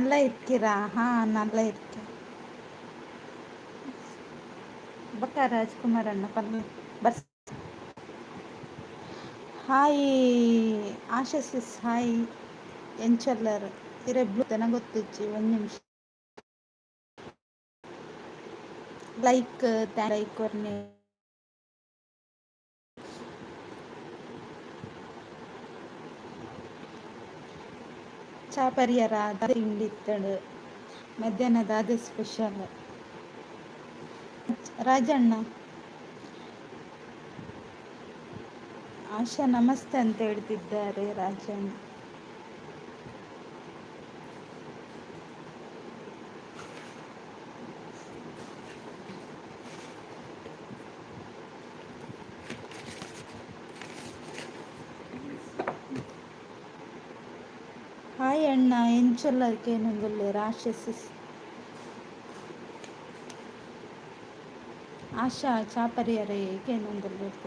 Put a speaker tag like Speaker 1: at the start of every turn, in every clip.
Speaker 1: ನಲ್ಲ ಇರ್ಕಿರಾ? ಹಾಂ, ನಲ್ಲ ಇರ್ಕೆ. ಬಕ್ಕ ರಾಜ್ಕುಮಾರ್ ಅಣ್ಣ ಪನ್ಲೆ bus. Hi Asha sis, hi. ಎಂಚಲ್ಲರ್ ಇರೆ? ಬ್ಲೂ ಗೊತ್ತಿಜ್ಜಿ, ಒಂದು ನಿಮಿಷ. ಲೈಕ್ ಲೈಕ್ ಕೊರ್ನೆ. ಚಾ ಪರಿಯರ? ತಿಂಡಿ ಇತ್ತಡು. ಮಧ್ಯಾಹ್ನದ ಅದೇ ಸ್ಪೆಷಲ್ ರಾಜಣ್ಣ? ಆಶಾ ನಮಸ್ತೆ ಅಂತ ಹೇಳ್ತಿದ್ದಾರೆ ರಾಜಣ್ಣ. ಹಾಯ್ ಅಣ್ಣ, ಎಂಚೊಲ್ಲರ್ ಆಶಾ ಸಿಸ್. ಆಶಾ ಚಾಪರಿಯರೇ ಕೇನೊಂದುಲ್ಲೆರ್.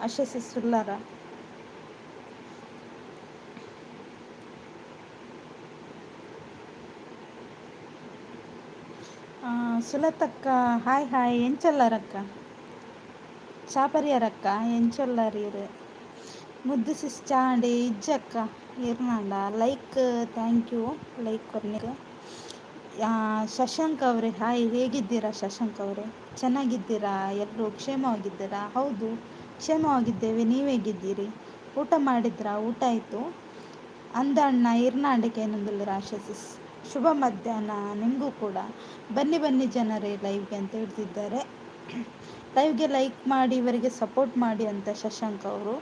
Speaker 1: ಆಶಾ ಸಿಸ್ ಉಲ್ಲಾರ? ಸುಲತಕ್ಕ, ಹಾಯ್ ಹಾಯ್. ಎಂಚೊಲ್ಲರಕ್ಕ? ಚಾಪರಿಯರಕ್ಕ? ಎಂಚೊಲ್ಲರ್ ಇರ್? ಮುದ್ದು ಸಿಸ್ ಚಾಂಡಿ ಇಜ್ಜಕ್ಕ ಇರ್ನಾಂಡ. ಲೈಕ್, thank you like ಕೊರ್ನಿಕ್. ಶಶಾಂಕ್ ಅವರೇ ಹಾಯ್, ಹೇಗಿದ್ದೀರಾ ಶಶಾಂಕ್ ಅವರೇ? ಚೆನ್ನಾಗಿದ್ದೀರಾ? ಎಲ್ಲರೂ ಕ್ಷೇಮವಾಗಿದ್ದೀರಾ? ಹೌದು, ಕ್ಷೇಮವಾಗಿದ್ದೇವೆ. ನೀವು ಹೇಗಿದ್ದೀರಿ? ಊಟ ಮಾಡಿದ್ರಾ? ಊಟ ಆಯಿತು. ಅಂದ ಅಣ್ಣ ಇರ್ನಾಂಡಿಕೆ ಆಶಾ ಸಿಸ್. ಶುಭ ಮಧ್ಯಾಹ್ನ ನಿಮಗೂ ಕೂಡ. ಬನ್ನಿ ಬನ್ನಿ ಜನರೇ ಲೈವ್ಗೆ ಅಂತ ಹೇಳ್ತಿದ್ದಾರೆ. ಲೈವ್ಗೆ ಲೈಕ್ ಮಾಡಿ, ಇವರಿಗೆ ಸಪೋರ್ಟ್ ಮಾಡಿ ಅಂತ ಶಶಾಂಕ್ ಅವರು.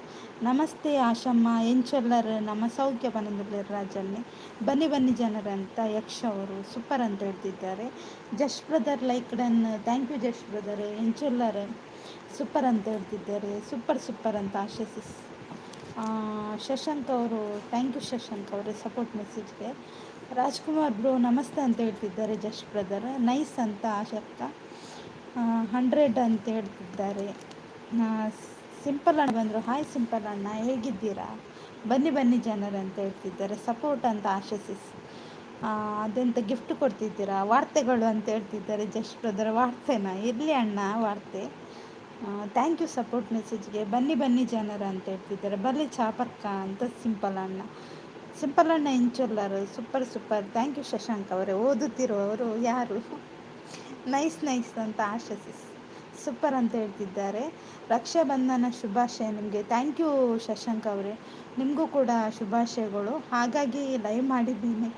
Speaker 1: ನಮಸ್ತೆ ಆಶಮ್ಮ, ಎಂಚೊಲ್ಲರ್? ನಮ್ಮ ಸೌಖ್ಯ ಬನಂದುಲ್ಲೆರ್ ರಾಜನ್ನೇ. ಬನ್ನಿ ಬನ್ನಿ ಜನರಂತ ಯಕ್ಷ ಅವರು. ಸೂಪರ್ ಅಂತ ಹೇಳ್ತಿದ್ದಾರೆ. Just brother like done, thank you just brother. ಎಂಚೊಲ್ಲರ್? Super ಅಂತ ಹೇಳ್ತಿದ್ದಾರೆ. ಸೂಪರ್ ಸೂಪರ್ ಅಂತ ಆಶಾ ಸಿಸ್. ಶಶಾಂಕ್ ಅವರು, thank you Shashank ಅವರೇ ಸಪೋರ್ಟ್ ಮೆಸೇಜ್ಗೆ. ರಾಜ್ಕುಮಾರ್ ಬ್ರೋ ನಮಸ್ತೆ ಅಂತ ಹೇಳ್ತಿದ್ದಾರೆ ಜಸ್ಟ್ ಬ್ರದರ್. ನೈಸ್ ಅಂತ ಆಶಕ್ಕ. 100 ಅಂತ ಹೇಳ್ತಿದ್ದಾರೆ. ಸಿಂಪಲ್ ಅಣ್ಣ ಬಂದರು. ಹಾಯ್ ಸಿಂಪಲ್ ಅಣ್ಣ, ಹೇಗಿದ್ದೀರಾ? ಬನ್ನಿ ಬನ್ನಿ ಜನರು ಅಂತ ಹೇಳ್ತಿದ್ದಾರೆ. ಸಪೋರ್ಟ್ ಅಂತ ಆಶಾ ಸಿಸ್. ಅದೆಂತ ಗಿಫ್ಟ್ ಕೊಡ್ತಿದ್ದೀರಾ? ವಾರ್ತೆಗಳು ಅಂತ ಹೇಳ್ತಿದ್ದಾರೆ ಜಸ್ಟ್ ಬ್ರದರ್. ವಾರ್ತೆನಾ? ಇರಲಿ ಅಣ್ಣ ವಾರ್ತೆ. Thank you support ಮೆಸೇಜ್ಗೆ. ಬನ್ನಿ ಬನ್ನಿ ಜನರು ಅಂತ ಹೇಳ್ತಿದ್ದಾರೆ. ಬನ್ನಿ ಚಾಪರ್ಕ ಅಂತ ಸಿಂಪಲ್ ಅಣ್ಣ. ಸಿಂಪಲ್ ಅಣ್ಣ ಇಂಚೊಲ್ಲರು? Super super, thank you Shashank ಅವರೇ. ಓದುತ್ತಿರುವವರು ಯಾರು? ನೈಸ್ ನೈಸ್ ಅಂತ ಆಶಾ ಸಿಸ್. ಸೂಪರ್ ಅಂತ ಹೇಳ್ತಿದ್ದಾರೆ. ರಕ್ಷಾಬಂಧನ ಶುಭಾಶಯ ನಿಮಗೆ. Thank you Shashank ಅವರೇ, ನಿಮಗೂ ಕೂಡ ಶುಭಾಶಯಗಳು. ಹಾಗಾಗಿ ಲೈವ್ ಮಾಡಿದ್ದೀನಿ.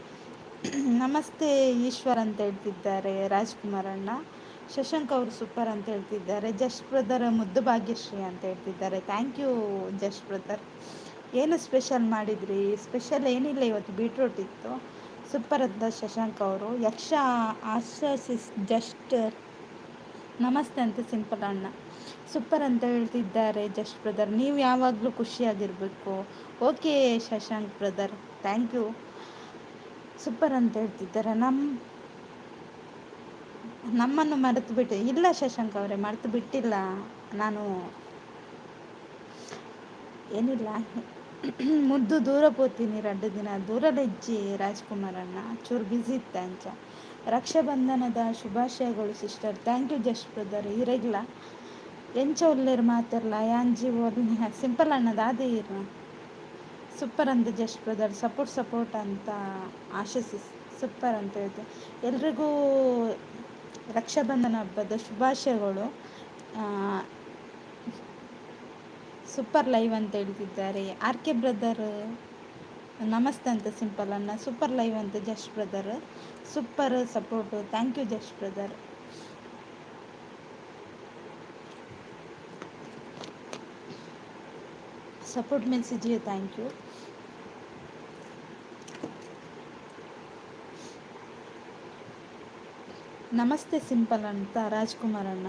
Speaker 1: ನಮಸ್ತೆ ಈಶ್ವರ್ ಅಂತ ಹೇಳ್ತಿದ್ದಾರೆ ರಾಜ್ಕುಮಾರ್ ಅಣ್ಣ. ಶಶಾಂಕ್ ಅವರು ಸೂಪರ್ ಅಂತ ಹೇಳ್ತಿದ್ದಾರೆ. ಜಸ್ಟ್ ಬ್ರದರ್ ಮುದ್ದು ಭಾಗ್ಯಶ್ರೀ ಅಂತ ಹೇಳ್ತಿದ್ದಾರೆ. Thank you just brother. ಏನು ಸ್ಪೆಷಲ್ ಮಾಡಿದ್ರಿ? ಸ್ಪೆಷಲ್ ಏನಿಲ್ಲ, ಇವತ್ತು ಬೀಟ್ರೂಟ್ ಇತ್ತು. ಸೂಪರ್ ಅಂತ ಶಶಾಂಕ್ ಅವರು. ಯಕ್ಷ ಆಶಾ ಸಿಸ್ ಜಸ್ಟ್ ನಮಸ್ತೆ ಅಂತ ಸಿಂಪಲ್ ಅಣ್ಣ. ಸೂಪರ್ ಅಂತ ಹೇಳ್ತಿದ್ದಾರೆ ಜಸ್ಟ್ ಬ್ರದರ್. ನೀವು ಯಾವಾಗಲೂ ಖುಷಿಯಾಗಿರಬೇಕು. Okay Shashank brother, thank you. Super ಅಂತ ಹೇಳ್ತಿದ್ದಾರೆ. ನಮ್ಮನ್ನು ಮರೆತು ಬಿಟ್ಟು ಇಲ್ಲ ಶಶಾಂಕ್ ಅವರೇ, ಮರೆತು ಬಿಟ್ಟಿಲ್ಲ ನಾನು. ಏನಿಲ್ಲ, ಮುದ್ದು ದೂರ ಪೋತೀನಿ ರಡ್ಡು ದಿನ ದೂರಲೆಜ್ಜಿ ರಾಜ್ಕುಮಾರ್ ಅಣ್ಣ, ಚೂರು ಬ್ಯುಸಿ ಇತ್ತ ಅಂಚ. ರಕ್ಷಾಬಂಧನದ ಶುಭಾಶಯಗಳು sister. Thank you just brother. ಇರೆಗ್ಲ ಎಂಚ ಉಲ್ಲೆರ್ ಮಾತೆರ್ಲ? ಯಾಂಜಿ ಸಿಂಪಲ್ ಅಣ್ಣ ದಾದೆ ಇರ್? ಸೂಪರ್ ಅಂತ ಜಸ್ಟ್ ಬ್ರದರ್. ಸಪೋರ್ಟ್ ಸಪೋರ್ಟ್ ಅಂತ ಆಶಿಸಿ. ಸೂಪರ್ ಅಂತ ಹೇಳ್ತೆ. ಎಲ್ರಿಗೂ ರಕ್ಷಾಬಂಧನ ಹಬ್ಬದ ಶುಭಾಶಯಗಳು. ಸೂಪರ್ ಲೈವ್ ಅಂತ ಹೇಳ್ತಿದ್ದಾರೆ. ಆರ್ ಕೆ ಬ್ರದರ್ ನಮಸ್ತೆ ಅಂತ ಸಿಂಪಲ್ ಅಣ್ಣ. ಸೂಪರ್ ಲೈವ್ ಅಂತ just brother. Super support, thank you just brother. Support ಮೆಸೇಜ್ಗೆ thank you. Namaste simple ಅಂತ ರಾಜ್ಕುಮಾರ್ ಅಣ್ಣ.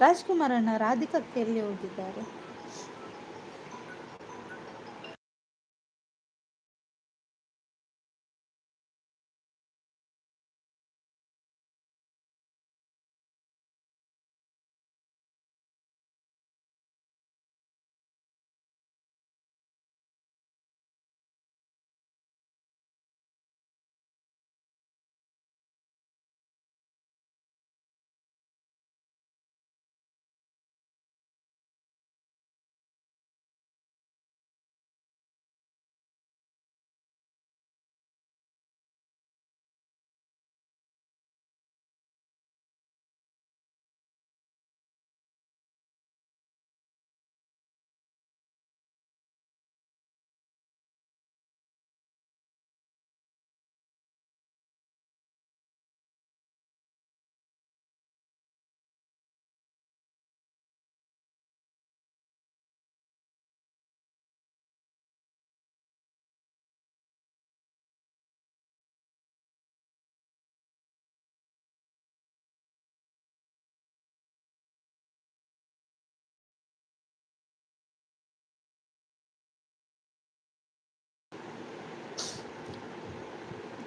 Speaker 1: ರಾಜ್ಕುಮಾರ್ ಅಣ್ಣ, ರಾಧಿಕಾ ಎಲ್ಲಿ ಹೋಗಿದ್ದಾರೆ?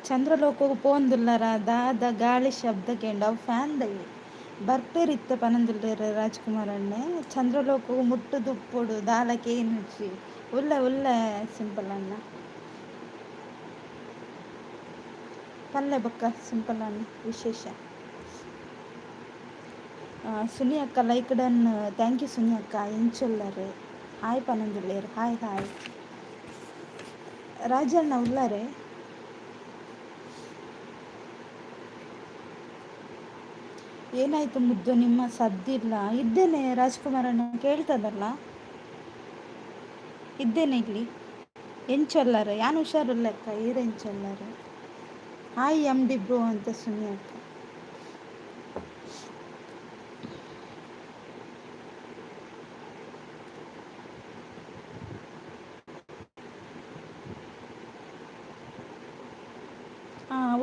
Speaker 1: ಚಂದ್ರಲೋಕಗ್ ಪೋಂದುಲ್ಲರ ದಾದ ಗಾಳಿ ಶಬ್ದ ಕೇಂಡ ಅವು ಫ್ಯಾನ್ ದೈ ಬರ್ಪೇರಿತ್ತ ಪನೊಂದುಲ್ಲೆರ್ ರಾಜ್ಕುಮಾರ್ ಅಣ್ಣೆ. ಚಂದ್ರಲೋಕಗ್ ಮುಟ್ಟುದುಪ್ಪೊಡು ದಾಲ ಕೇನುಜಿ. ಉಲ್ಲ ಉಲ್ಲ ಸಿಂಪಲ್ ಅಣ್ಣ. ಪಲ್ಲೆ ಬೊಕ್ಕ ಸಿಂಪಲ್ ಅಣ್ಣ ವಿಶೇಷ. ಸುನಿ ಅಕ್ಕ like done. Thank you Suni ಅಕ್ಕ. ಎಂಚುಲ್ಲರ್? ಹಾಯ್ ಪನೊಂದುಲ್ಲೆರ್. Hi hi. Rajanna ಉಲ್ಲರೆ? ಏನಾಯ್ತು ಮುದ್ದು, ನಿಮ್ಮ ಸದ್ದಿಲ್ಲ? ಇದ್ದೇನೆ ರಾಜ್ಕುಮಾರ್ ಅಣ್ಣ, ಕೇಳ್ತದಲ್ಲ? ಇದ್ದೇನೆ ಇಲ್ಲಿ. ಎಂಚೊಲ್ಲರ್? ಯಾನ್ ಹುಷಾರುಲ್ಲಕ್ಕ, ಈರ್ ಎಂಚೊಲ್ಲರ್? ಹಾಯ್ ಎಮ್ ಡಿ ಬ್ರೋ ಅಂತ ಸುನಿ ಅಕ್ಕ.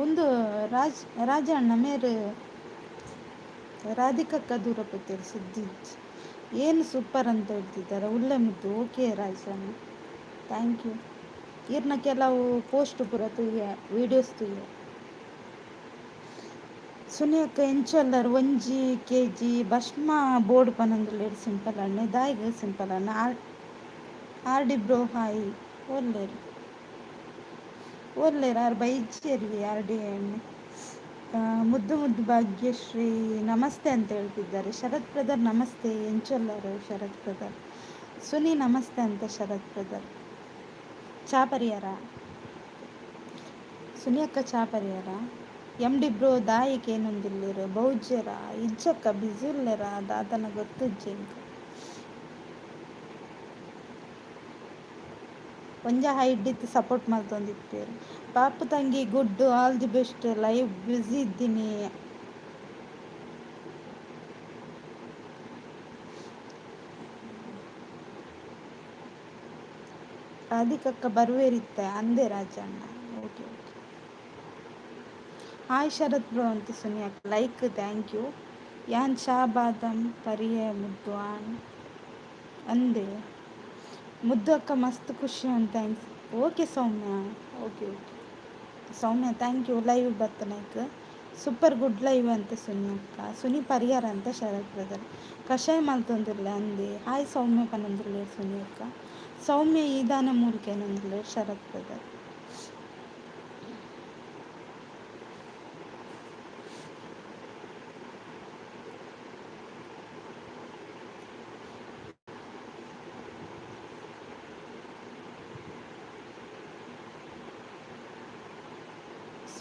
Speaker 1: ಒಂದು ರಾಜ್ ರಾಜಣ್ಣ ಮೇರು ರಾಧಿಕಕ್ಕ ದೂರ ಪೋತೇರು ಸುದ್ದಿ. ಏನು ಸೂಪರ್ ಅಂತ ಹೇಳ್ತಿದ್ದಾರೆ. ಉಲ್ಲೆ ಮುದ್ದು. Okay Rajanna, thank you. ಇರ್ನ ಕೆಲವು ಪೋಸ್ಟ್ ಪೂರ ತೂಯೆ, ವೀಡಿಯೋಸ್ ತೂಯೆ. ಸುನಿ ಅಕ್ಕ ಎಂಚೊಲ್ಲರ್? 1 ಕೆಜಿ ಭಸ್ಮ ಬೋಡು ಪನೊಂದುಲ್ಲೆರ್ ಸಿಂಪಲ್ ಅಣ್ಣೆ. ದಾಯೆಗ್ ಸಿಂಪಲ್ ಅಣ್ಣ? R R D bro hi. ಒಲ್ಲೆರ್ ಒಲ್ಲೆರ್? ಆರ್ ಬೈಜೇರಿ ಆರ್ ಡಿ ಅಣ್ಣೆ. ಮುದ್ದು ಮುದ್ದು ಭಾಗ್ಯಶ್ರೀ ನಮಸ್ತೆ ಅಂತ ಹೇಳ್ತಿದ್ದಾರೆ. ಶರತ್ ಬ್ರದರ್ ನಮಸ್ತೆ. ಎಂಚೊಲ್ಲರು ಶರತ್ ಬ್ರದರ್? ಸುನಿ ನಮಸ್ತೆ ಅಂತ ಶರತ್ ಬ್ರದರ್. ಚಾ ಪರಿಯಾರ ಸುನಿ ಅಕ್ಕ? ಚಾ ಪರಿಯಾರ? ಎಮ್ ಡಿ ಬ್ರೋ ದಾಯಿಕ್ ಏನೊಂದಿಲ್ಲೆರ್? ಬೌಜೆರ? ಇಜ್ಜಕ್ಕ, ಬಿಸಿ ಉಲ್ಲೆರ? ದಾದನ ಗೊತ್ತುಜ್ಜಿ ಎಂಕ್. ಒಂಜ ಹೈಡ್ ಇತ್ತು ಸಪೋರ್ಟ್ ಮಲ್ತೊಂದಿಪ್ಪೆರ್. ಪಾಪು ತಂಗಿ good, all the best. Live busy ಇದ್ದೀನಿ. ರಾಧಿಕಕ್ಕ ಬರುವೇರಿತ್ತ ಅಂದೆ Rajanna. Okay okay. Hi Sharath bro ಅಂತ ಸುನಿ ಅಕ್ಕ. Like, thank you. ಯಾನ್ ಚಾ ಬಾದಾಮ್ ಪರಿಯೆ ಮುದ್ದು ಆನ್ ಅಂದೆ. ಮುದ್ದು ಅಕ್ಕ ಮಸ್ತ್ ಖುಷಿ ಅಂತ. Thanks. Okay Soumya, okay okay Soumya, thank you. Live ಬತ್ತನಾಯ್ಕ್ super good live ಅಂತ ಸುನಿ ಅಕ್ಕ. ಸುನಿ ಪರಿಹಾರ ಅಂತ ಶರತ್ ಬ್ರದರ್. ಕಷಾಯ ಮಲ್ತೊಂದುಲ್ಲೆ ಅಂದೆ. ಹಾಯ್ ಸೌಮ್ಯ ಪನೊಂದುಲ್ಲೆ ಸುನಿ ಅಕ್ಕ. ಸೌಮ್ಯ ಈದಾನ ಮೂಲಿಕೆನೊಂದುಲ್ಲೆ ಶರತ್ ಬ್ರದರ್.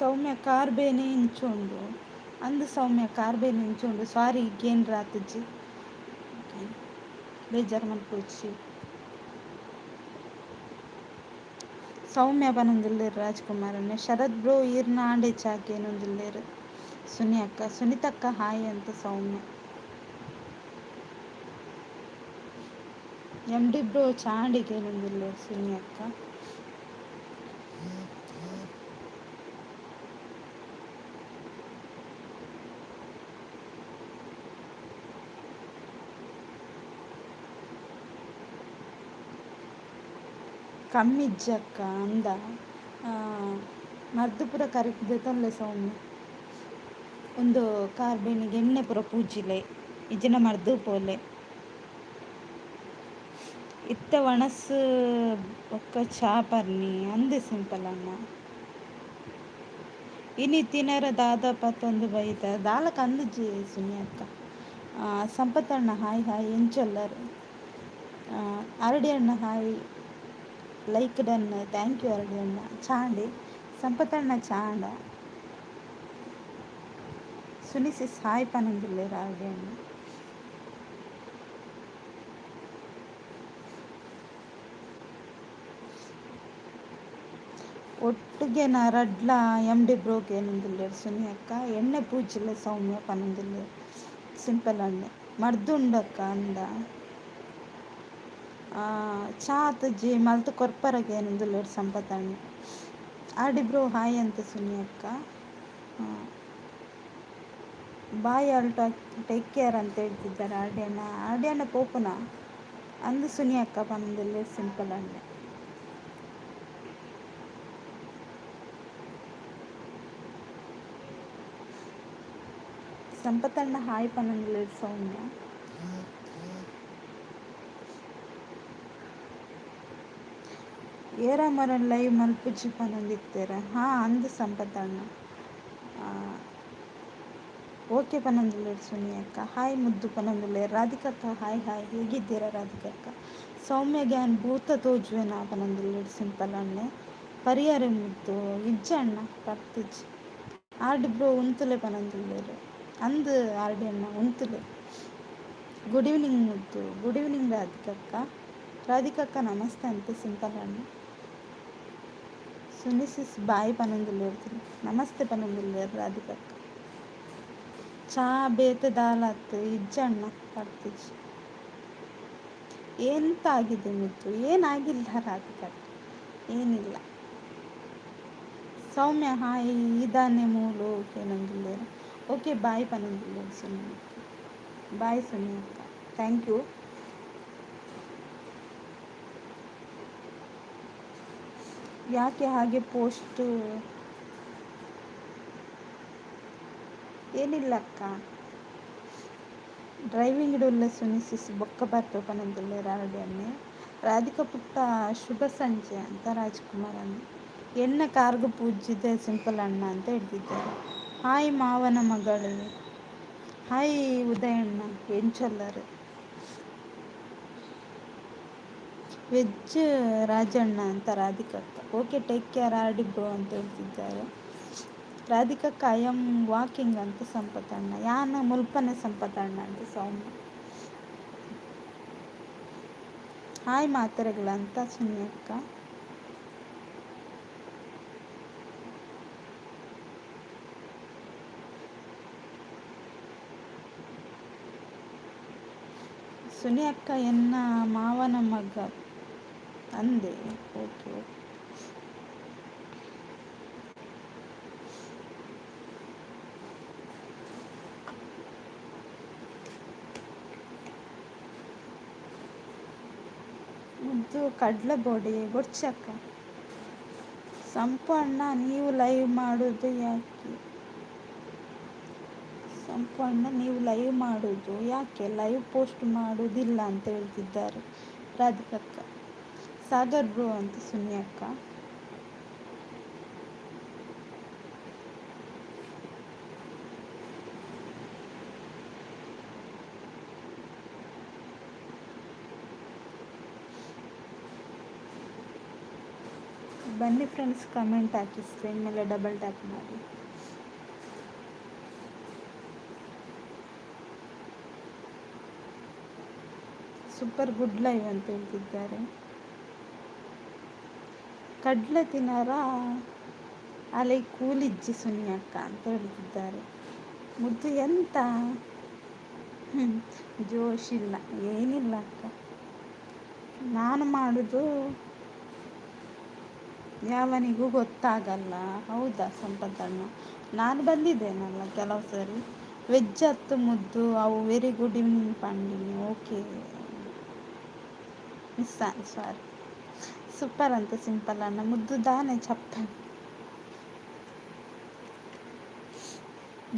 Speaker 1: ಸೌಮ್ಯ ಕಾರ್ ಬೇನೆ ಇಂಚುಂಡು ಅಂದು. ಸೌಮ್ಯ ಕಾರ್ ಬೇನೆ ಇಂಚುಂಡು. ಸಾರಿ, ಗೇನ್ ರಾತುಜಿ, ಬೇಜಾರು ಮಲ್ಪೊಚ್ಚಿ. ಸೌಮ್ಯ ಪನೊಂದುಲ್ಲೆರ್ ರಾಜ್ಕುಮಾರಣ್ಣೆ. ಶರತ್ ಬ್ರೋ ಈರ್ನ ಆಂಡೆ ಚಾಕೇನೊಂದುಲ್ಲೆರ್ ಸುನಿ ಅಕ್ಕ. ಸುನಿತಕ್ಕ ಹಾಯ್ ಅಂತ ಸೌಮ್ಯ. ಎಮ್ ಡಿ ಬ್ರೋ ಚಾಂಡಿಗೇನೊಂದುಲ್ಲೆರ್ ಸುನಿ ಅಕ್ಕ. ಕಮ್ಮಿಜ್ಜಕ್ಕ ಅಂದ. ಮರ್ದ್ ಪೂರ ಕರೆಕ್ಟ್ ದೆತೊನ್ಲೆ ಸೌಮ್ಯ. ಉಂದು ಕಾರ್ ಬೇನಿಗ್ ಎಣ್ಣೆ ಪೂರ ಪೂಜಿಲೆ, ಇಜ್ಜಿಂಡ ಮರ್ದ್ ಪೋಲೆ. ಇತ್ತೆ ಒಣಸ್ ಬೊಕ್ಕ ಚಾ ಪರ್ನಿ ಅಂದೆ ಸಿಂಪಲ್ ಅಣ್ಣ. ಇನಿ ತಿನರ ದಾದ ಪತ್ತೊಂದು ಬೈದ? ದಾಲ ಕಂದುಜಿ ಸುನಿ ಅಕ್ಕ. ಸಂಪತ್ತಣ್ಣ ಹಾಯ್ ಹಾಯ್, ಎಂಚೊಲ್ಲರ್? ಅರಡಿ ಅಣ್ಣ hi, like done. Thank you ಅರಡಿ ಅಣ್ಣ. ಚಾಂಡಿ ಸಂಪತ್ತಣ್ಣ ಚಾಂಡ. ಸುನಿಸಿಸ್ ಹಾಯ್ ಪನೊಂದುಲ್ಲೆರ್ ಅರಡಿ ಅಣ್ಣ. ಒಟ್ಟುಗೆನ ರಡ್ಲ ಎಮ್ ಡಿ ಬ್ರೋಕ್ ಏನೊಂದುಲ್ಲೆರ್ ಸುನಿ ಅಕ್ಕ. ಎಣ್ಣೆ ಪೂಜಿಲೆ ಸೌಮ್ಯ ಪನೊಂದುಲ್ಲೆರ್ ಸಿಂಪಲ್ ಅಣ್ಣೆ. ಮರ್ದುಂಡಕ್ಕ ಅಂದ. ಚಾ ಆತುಜಿ, ಮಲ್ತ್ ಕೊರ್ಪರಗೆ ಏನೊಂದುಲ್ಲೆರ್ ಸಂಪತ್ತಣ್ಣೆ. ಆರ್ ಡಿ ಬ್ರೋ ಹಾಯ್ ಅಂತ ಸುನಿ ಅಕ್ಕ. ಬಾಯ್ ಆಲ್, ಟೇಕ್ ಕೇರ್ ಅಂತ ಹೇಳ್ತಿದ್ದಾರೆ ಆರ್ ಡಿ ಅಣ್ಣ. ಆರ್ ಡಿ ಅಣ್ಣ ಪೋಪುನ ಅಂದು ಸುನಿ ಅಕ್ಕ ಪನೊಂದುಲ್ಲೆರ್ ಸಿಂಪಲ್ ಅಣ್ಣೆ. ಸಂಪತಣ್ಣ ಹಾಯ್ ಪನೊಂದುಲ್ಲೆರ್ ಸೌಮ್ಯ. ಏರಾ ಮರನ್ ಲೈವ್ ಮಲ್ಪುಜಿ ಪನೊಂದಿತ್ತೆರ್. ಹಾಂ ಅಂದ್ ಸಂಪತಣ್ಣ. ಓಕೆ ಪನೊಂದುಲ್ಲೆರ್ ಸುನಿ ಅಕ್ಕ. ಹಾಯ್ ಮುದ್ದು ಪನೊಂದುಲ್ಲೆರ್ ರಾಧಿಕಕ್ಕ. ಹಾಯ್ ಹಾಯ್, ಹೇಗಿದ್ದೀರಾ ರಾಧಿಕಕ್ಕ? ಸೌಮ್ಯಗೆ ಯಾನ್ ಭೂತ ತೋಜುವೆನಾ ಪನೊಂದುಲ್ಲೆರ್ ಸಿಂಪಲ್ ಅಣ್ಣೆ. ಪರಿಯಾರೆ ಮುದ್ದು ಇಜ್ಜ ಅಣ್ಣ ಪರ್ತಿಜಿ. Order bro ಉಂತುಲೆ ಪನೊಂದುಲ್ಲೆರ್. ಅಂದ್ ಆರ್ಡಿ ಅಣ್ಣ ಉಂತುಲೆ. ಗುಡ್ ಈವ್ನಿಂಗ್ ಮುದ್ದು. ಗುಡ್ ಈವ್ನಿಂಗ್ ರಾಧಿಕಕ್ಕ. ರಾಧಿಕಕ್ಕ ನಮಸ್ತೆ ಅಂತ ಸಿಂಪಲ್ ಅಣ್ಣ. ಸುನಿಸಿಸ್ ಬಾಯ್ ಪನೊಂದುಲ್ಲೆರ್. ನಮಸ್ತೆ ಪನೊಂದುಲ್ಲೆರ್ ರಾಧಿಕಕ್ಕ. ಚಾ ಬೇತೆ ದಾಲತ್ ಇಜ್ಜ ಅಣ್ಣ ಪರ್ತಿಜಿ. ಎಂತ ಆಗಿದೆ ಮುದ್ದು? ಏನಾಗಿಲ್ಲ ರಾಧಿಕಕ್ಕ, ಏನಿಲ್ಲ. ಸೌಮ್ಯ ಹಾಯ್ ಇದಾನೆ ಮೂಲು ಓಕೆ ಓಕೆ ಬಾಯ್ ಪನೊಂದುಲ್ಲೆರ್ ಸುನಿ ಅಕ್ಕ. ಬಾಯ್ ಸುನಿ ಅಕ್ಕ, thank you. ಯಾಕೆ ಹಾಗೆ ಪೋಸ್ಟ್? ಏನಿಲ್ಲ ಅಕ್ಕ. ಡ್ರೈವಿಂಗ್ ಉಲ್ಲ ಸುನಿಸಿಸ್ ಬೊಕ್ಕ ಬರ್ಪೆ ಪನೊಂದುಲ್ಲೆರ್ ಆರ್ಡಿ ಅಣ್ಣೆ. ರಾಧಿಕಾ ಪುಟ್ಟ ಶುಭ ಸಂಜೆ ಅಂತ ರಾಜ್ಕುಮಾರ್ ಅಣ್ಣ. ಎನ್ನ ಕಾರ್ಗ್ ಪೂಜಿದೆ ಸಿಂಪಲ್ ಅಣ್ಣ ಅಂತ ಹೇಳ್ತಿದ್ದಾರೆ. ಹಾಯ್ ಮಾವನ ಮಗಳೇ. ಹಾಯ್ ಉದಯಣ್ಣ ಎಂಚೊಲ್ಲರ್. ವೆಜ್ ರಾಜಣ್ಣ ಅಂತ ರಾಧಿಕಕ್ಕ. Okay take care RD bro ಅಂತ ಹೇಳ್ತಿದ್ದಾರೆ ರಾಧಿಕಕ್ಕ. I am walking ಅಂತ ಸಂಪತಣ್ಣ. ಯಾನ್ ಮುಲ್ಪನೆ ಸಂಪತಣ್ಣ ಅಂತ ಸೌಮ್ಯ. ಹಾಯ್ ಮಾತೆರೆಗ್ಲ ಅಂತ ಸುನಿ ಅಕ್ಕ. ಸುನಿ ಅಕ್ಕ ಎನ್ನ ಮಾವನ ಮಗ ಅಂದೆ. Okay okay. ಮುದ್ದು ಕಡ್ಲೆ ಬೊಡಿ ಬೊಡ್ಚಕ್ಕ. ಸಂಪು ಅಣ್ಣ ನೀವು ಲೈವ್ ಮಾಡೋದು ಯಾಕೆ? ಸಂಪು ಅಣ್ಣ ನೀವು ಲೈವ್ ಮಾಡೋದು ಯಾಕೆ? ಲೈವ್ ಪೋಸ್ಟ್ ಮಾಡೋದಿಲ್ಲ ಅಂತ ಹೇಳ್ತಿದ್ದಾರೆ ರಾಧಿಕಕ್ಕ. ಸಾಗರ್ ಬ್ರೋ ಅಂತ ಸುನಿ ಅಕ್ಕ. ಬನ್ನಿ ಫ್ರೆಂಡ್ಸ್, ಕಮೆಂಟ್ ಹಾಕಿ, ಸ್ಕ್ರೀನ್ ಮೇಲೆ ಡಬಲ್ ಟ್ಯಾಪ್ ಮಾಡಿ. ಸೂಪರ್ ಗುಡ್ ಲೈವ್ ಅಂತ ಹೇಳ್ತಿದ್ದಾರೆ. ಕಡಲೆ ತಿನ್ನಾರ ಅಲೆ ಕೂಲಿಜ್ಜಿ ಸುನಿ ಅಕ್ಕ ಅಂತ ಹೇಳ್ತಿದ್ದಾರೆ. ಮುದ್ದು ಎಂತ ಜೋಶಿಲ್ಲ ಏನಿಲ್ಲ ಅಕ್ಕ. ನಾನು ಮಾಡೋದು ಯಾವನಿಗೂ ಗೊತ್ತಾಗಲ್ಲ. ಹೌದಾ ಸಂಪತ್ತಣ್ಣ? ನಾನು ಬಂದಿದ್ದೇನಲ್ಲ ಕೆಲವು ಸರಿ. ವೆಜ್ ಹತ್ತು ಮುದ್ದು ಅವು ವೆರಿ ಗುಡ್ ಈವ್ನಿಂಗ್ ಪಂಡಿನಿ. Okay miss sorry. ಸೂಪರ್ ಅಂತ ಸಿಂಪಲ್ ಅಣ್ಣ. ಮುದ್ದು ದಾನೆ ಚಪ್ಪೆ